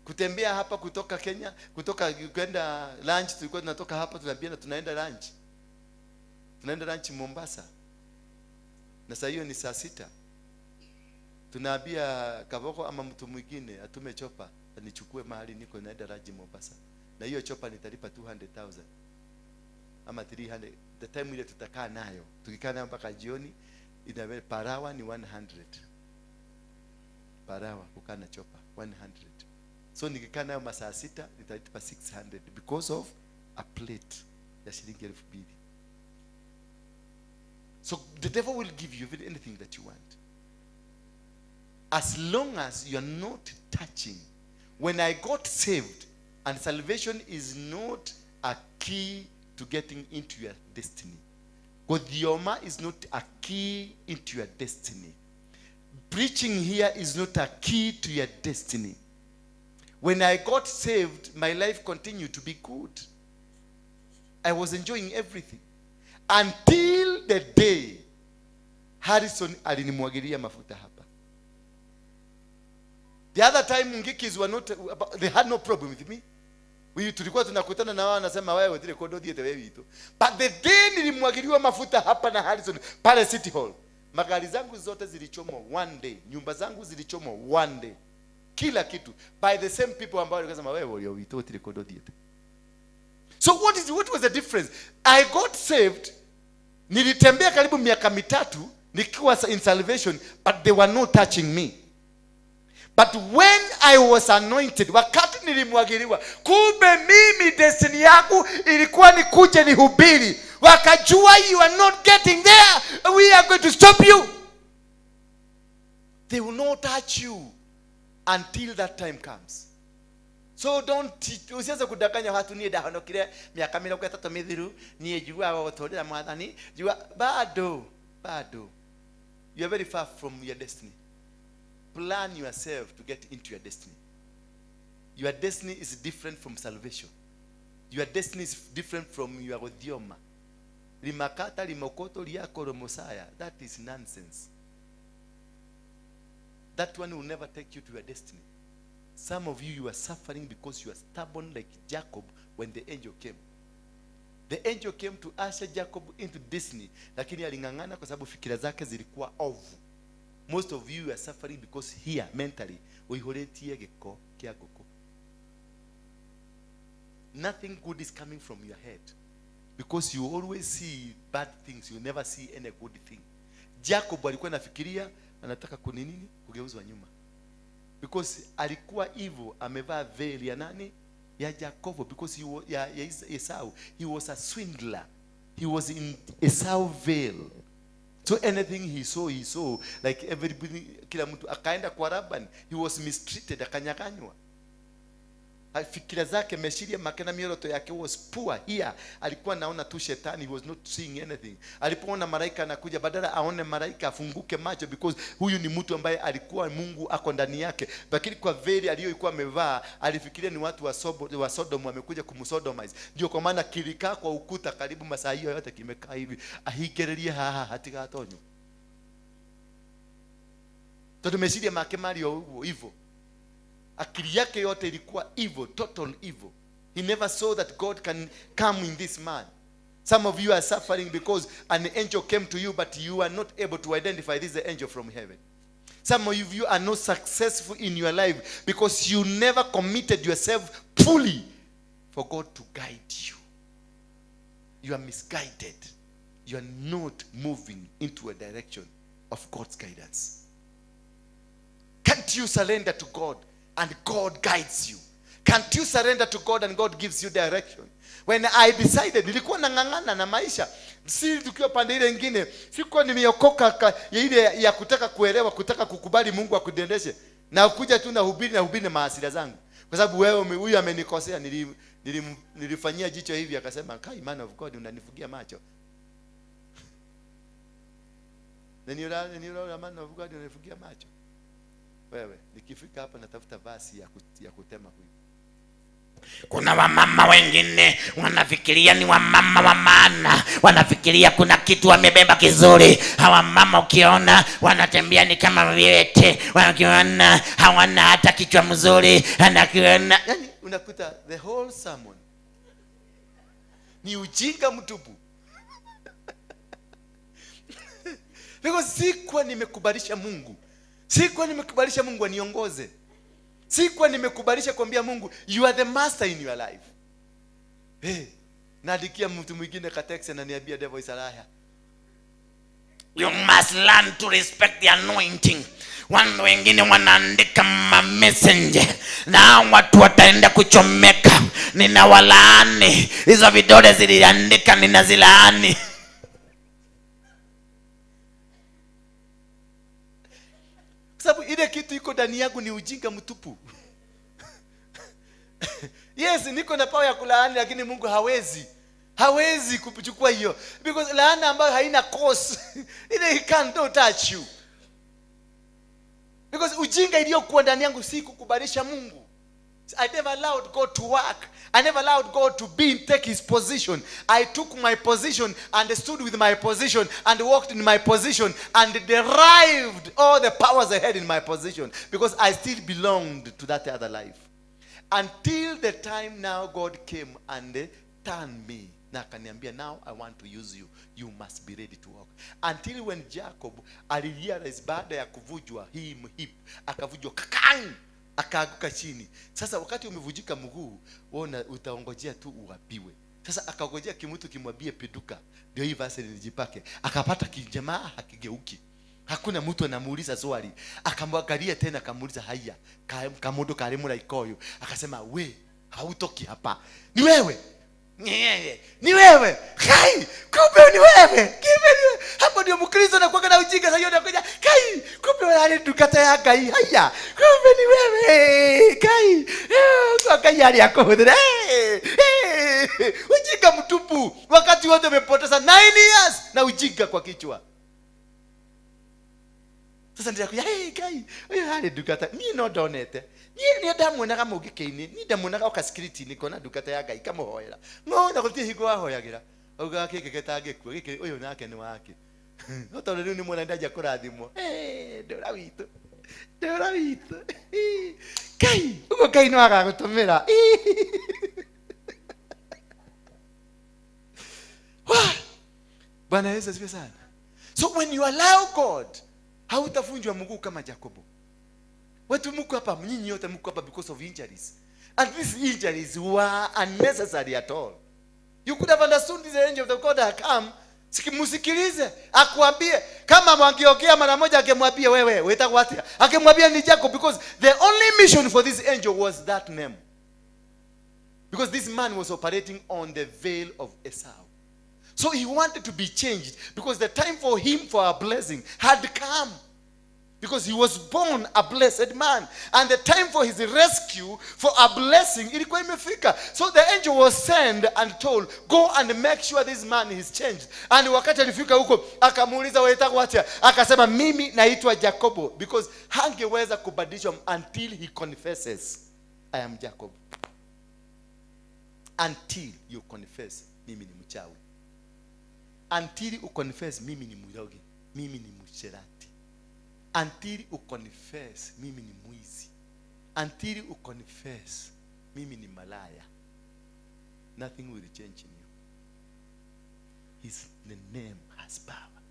Kutembea hapa kutoka Kenya, kutoka kwenda lunch, tulikuwa tunatoka hapa tunaambia tunaenda lunch. Tunaenda lunch Mombasa. Na saa hiyo ni saa 6. Tunaambia Kaboko ama mtu mwingine atume chopa anichukue mahali niko naenda lunch Mombasa. Na hiyo chopa nitalipa 200,000 ama 300. The time ile tutakaa nayo, tukikaa nayo mpaka jioni, inawe parawa ni 100. Parawa kukaa na chopa 100. So nikikaa nayo masaa 6 nitalipa 600 because of a plate ya shilingi 2,000. So the devil will give you anything that you want. As long as you are not touching. When I got saved, and salvation is not a key to getting into your destiny. Gothioma is not a key into your destiny. Preaching here is not a key to your destiny. When I got saved, my life continued to be good. I was enjoying everything. Until the day Harrison alinimwagilia mafuta hapa. The other time Mungikis were not, they had no problem with me. We tulikuwa tunakutana na wao wanasema wewe ndile kodo diete wewe itu. But the day nilimwagiliwa mafuta hapa na Harrison pale City Hall, magari zangu zote zilichomwa one day, nyumba zangu zilichomwa one day. Kila kitu by the same people ambao walikuwa wewe ulio ndile kodo diete. So what was the difference? I got saved. Nilitembea karibu miaka 3 nikiwa in salvation, but they were not touching me. But when I was anointed, wakati nilimwagiliwa, kumbe mimi destiny yangu ilikuwa ni kuja nihubiri. Wakajua you are not getting there, we are going to stop you. They will not touch you until that time comes. So don't usianze kudanganya watu niĩ ndahonokire miaka 30 mithiru, niĩ njiguaga gũtũrĩra mwathani, njigua bado bado. You are very far from your destiny. Plan yourself to get into your destiny. Your destiny is different from salvation. Your destiny is different from your guthioma. Limakata limokoto liako mosaya. That is nonsense. That one will never take you to your destiny. Some of you, you are suffering because you are stubborn like Jacob when the angel came. The angel came to usher Jacob into destiny, lakini aling'ang'ana kwa sababu fikira zake zilikuwa ovu. Most of you are suffering because here mentally uihoretie gĩko kĩa ngũkũ. Nothing good is coming from your head because you always see bad things, you never see any good thing. Jacob alikuwa anafikiria anataka kuninini kugeuzwa nyuma because alikuwa hivyo, amevaa veil ya nani? Ya Jacobo, because he was, ya Esau. He was a swindler. He was in Esau veil. So anything he saw, he saw like everybody, kila mtu. Akaenda kwa Laban, he was mistreated, akanyang'anywa. Fikira zake, meshiria make na mioroto yake was poor here. Alikuwa naona tu shetani, he was not seeing anything. Alipoona malaika anakuja, badala aone malaika afunguke macho, because huyu ni mtu ambaye alikuwa Mungu ako ndani yake, lakini kwa veli aliyokuwa amevaa alifikiria ni watu wa Sodom wamekuja kumsodomize. Ndio kwa maana kilikaa kwa ukuta karibu masaa hiyo yote, kimekaa hivi ahigererie haha hatigatonyo, tondu meshiria make mari o uguo hivyo. Akili yake yote ilikuwa evil, total evil. He never saw that God can come in this man. Some of you are suffering because an angel came to you, but you are not able to identify this is the angel from heaven. Some of you are not successful in your life because you never committed yourself fully for God to guide you. You are misguided. You are not moving into a direction of God's guidance. Can't you surrender to God and God guides you? Can't you surrender to God and God gives you direction? When I decided, nilikuwa nang'ang'ana na maisha, si tukiwa pande ile nyingine, sikuwa nimeokoka ile ya kutaka kuelewa, kutaka kukubali Mungu akudendeshe. Na kuja tu nahubiri na hubiri na maasira zangu. Kwa sababu wewe huyu amenikosea, nilifanyia jicho hivi, akasema, "Kai man of God, unanifugia macho." Nani man of God unanifugia macho? Wewe, nikifika hapa natafuta vasi ya kutema huyu.
Kuna wamama wengine wanafikiria ni wamama wa maana, wanafikiria kuna kitu wamebeba kizuri. Hawa mama ukiona wanatembea ni kama viwete, wakiona hawana hata kichwa mzuri, anakiona.
Yani unakuta the whole sermon ni ujinga mtupu. Because sikuwa nimekubalisha Mungu. Sikuwa nimekubalisha Mungu aniongoze. Sikuwa nimekubalisha kuambia Mungu you are the master in your life. Hey, naandikia mtu mwingine ka text ananiambia devil is a liar.
You must learn to respect the anointing. Watu wengine wanaandika ma messenger na watu wataenda kuchomeka. Ninawalaani hizo vidole ziliandika, ninazilaani.
Sababu ile kitu iko ndani yangu ni ujinga mtupu. Yes, niko na power ya kulaani, lakini Mungu hawezi. Hawezi kuchukua hiyo. Because laana ambayo haina cause, ile he can't touch you. Because ujinga iliyokuwa ndani yangu si kukubalisha Mungu. I never allowed God to work. I never allowed God to be and take his position. I took my position and stood with my position and walked in my position and derived all the powers I had in my position because I still belonged to that other life. Until the time now God came and turned me. Na akaniambia, now I want to use you. You must be ready to walk. Until when Jacob alirealize baada ya kuvujwa hii hip, akavujwa kakang, akaanguka chini. Sasa wakati umevujika mguu, wewe utaongojea tu uapiwe. Sasa akangojea kimutu kimwambie pinduka, ndio hii verse nilijipake. Akapata kijamaa hakigeuki. Hakuna mtu anamuuliza swali. Akamwangalia tena akamuuliza, haya kamundu kali muraika uyu. Akasema, we hautoki hapa, ni wewe, ni wewe. Kai, kumbe ni wewe, kumbe ni wewe. Hapo ndio Mkristo anakuwa na ujinga sasa. Hiyo anakuja, kai, kumbe wewe ndungata ya Ngai. Haya, kumbe ni wewe. Kai, kwa Ngai ali akuhudhura. Ujinga mtupu. Wakati wote umepoteza 9 years na ujinga kwa kichwa. Sasa ndio kuya, hey Ngai, uyu hari ndungata. Ni no ndonete. Ni ndamuonaga mũngĩkĩ-inĩ, ni ndamuonaga oka security-inĩ kona ndungata ya Ngai kamuhoera. No na gũtirĩ hingo wahoyagĩra. Augaga gĩkĩ gĩtangĩkua, gĩkĩ ũyũ nake nĩ wake. No tondũ rĩu nĩ muona ndanjia kũrathimwo. Ndũra witũ. Ndũra witũ. Ngai, ũguo Ngai no agagũtũmĩra. Bwana Yesu asifiwe sana. So when you allow God, hautavunjwa mguu kama Jakobo. Watu mko hapa, nyinyi wote mko hapa because of injuries. And these injuries were unnecessary at all. You could have understood this angel of the God had come. Musikilize, akuambie. Kama mwangiongea mara moja angemwambia wewe, wetagwo atia? Angemwambia ni Jacob, because the only mission for this angel was that name. Because this man was operating on the veil of Esau. So he wanted to be changed because the time for him for a blessing had come. Because he was born a blessed man. And the time for his rescue, for a blessing, ilikuwa imefika. So the angel was sent and told, go and make sure this man is changed. And wakati alifika huko, akamuuliza waitagwo atia? Akasema, mimi naitwa Jacobo. Because hangeweza kubadilishwa until he confesses, I am Jacob. Until you confess, mimi ni mchawi. Until you confess, mimi ni mrogi, mimi ni msherati. Until you confess, mimi ni mwizi. Until you confess, mimi ni malaya. Nothing will change in you. The name has power.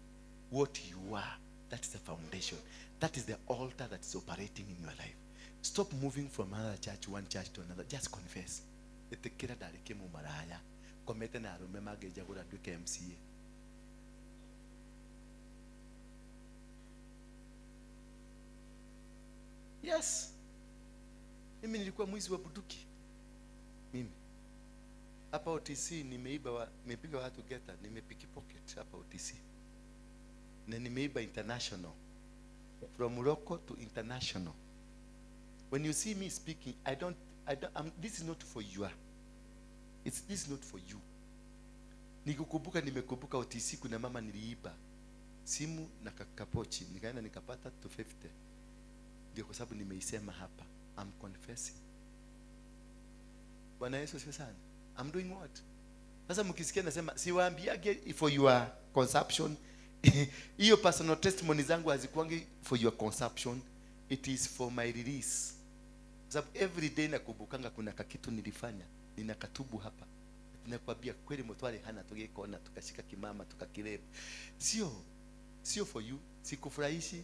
What you are, that is the foundation. That is the altar that is operating in your life. Stop moving from another church, one church to another. Just confess. Etekera darike mu malaya. Komete na arume magejagura nduke MCA. Yes. Mimi nilikuwa mwizi wa bunduki. Mimi. Hapa OTC nimeiba, nimepiga watu geta, nimepickpocket hapa OTC. Na nimeiba international. From Morocco to international. When you see me speaking, this is not for you. This is not for you. Nikukumbuka, nimekumbuka OTC kuna mama niliiba simu na kapochi, nikaenda nikapata 250. Ndio kwa sababu nimeisema hapa. I'm confessing. Bwana Yesu asifiwe sana. I'm doing what? Sasa mkisikia nasema siwaambiage for your consumption. Hiyo personal testimony zangu hazikuangi for your consumption. It is for my release. Kwa sababu every day nakumbukanga kuna kakitu nilifanya, ninakatubu hapa. Ninakwambia kweli mtwale hana tugekona tukashika kimama tukakirep. Sio for you, sikufurahishi.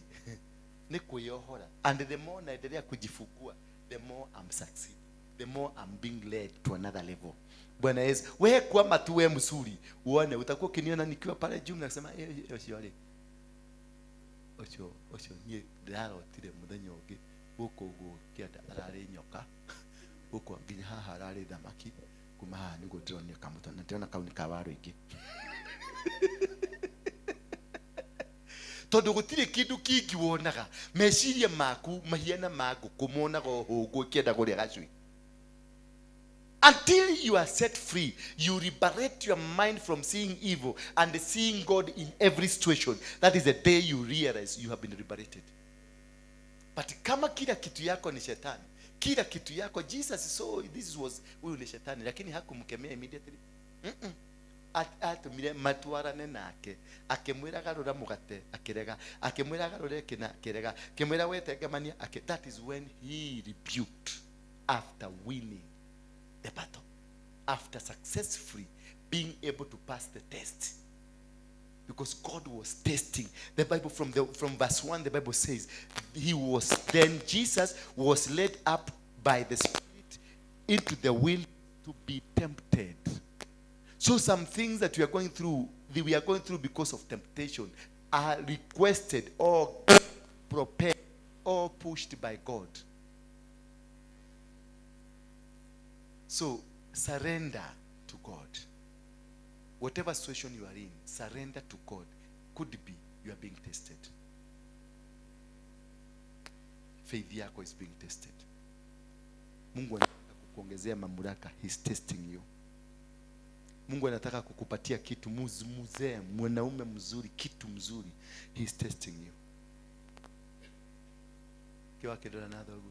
Ni kuyohora. And the more naendelea kujifungua, the more I'm succeeding, the more I'm being led to another level. Bwana Yesu, wewe kwama tu wewe mzuri, uone utakuwa ukiniona nikiwa pale juu nasema ucio ri. Ucio nie ndirarotire muthenya ungi guku guo kianda arari nyoka. Guku nginya haha arari thamaki. Kuma haha niguo ndironio kamuto na ndirona kau ni ka waru ingi. Tondu gutire kindu kingi wonaga meciria maku mahiana ma nguku monaga ũhũngũ ĩkĩenda kũrĩa gacui. Until you are set free, you liberate your mind from seeing evil and seeing God in every situation. That is the day you realize you have been liberated. But kama kila kitu yako ni shetani, kila kitu yako, Jesus saw this was huyu ni shetani, lakini hakumkemea immediately. Atumire matwarane nake, akimwira garura mugate akirega, akimwira garure kina akirega, akimwira wetengemania ake. That is when he rebuked after winning the battle, after successfully being able to pass the test. Because God was testing. The Bible from verse 1, the Bible says, then Jesus was led up by the Spirit into the will to be tempted. So some things that we are going through, we are going through because of temptation. are requested or prepared or pushed by God. So surrender to God. Whatever situation you are in, surrender to God. Could be you are being tested. Faith yako is being tested. Mungu anataka kukuongezea mamlaka, he's testing you. Mungu anataka kukupatia kitu mzee, mwanaume mzuri, kitu mzuri, he's testing you. Kiwa kidora na thogu.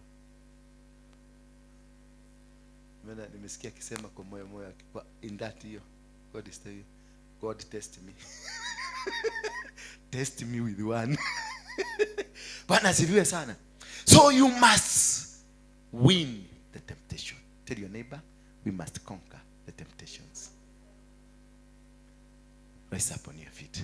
Maana nimesikia akisema kwa moyo moyo kwa in that hiyo. God is telling you, God test me. Test me with one. Bwana asifiwe sana. So you must win the temptation. Tell your neighbor, we must conquer the temptations. Rise up on your feet.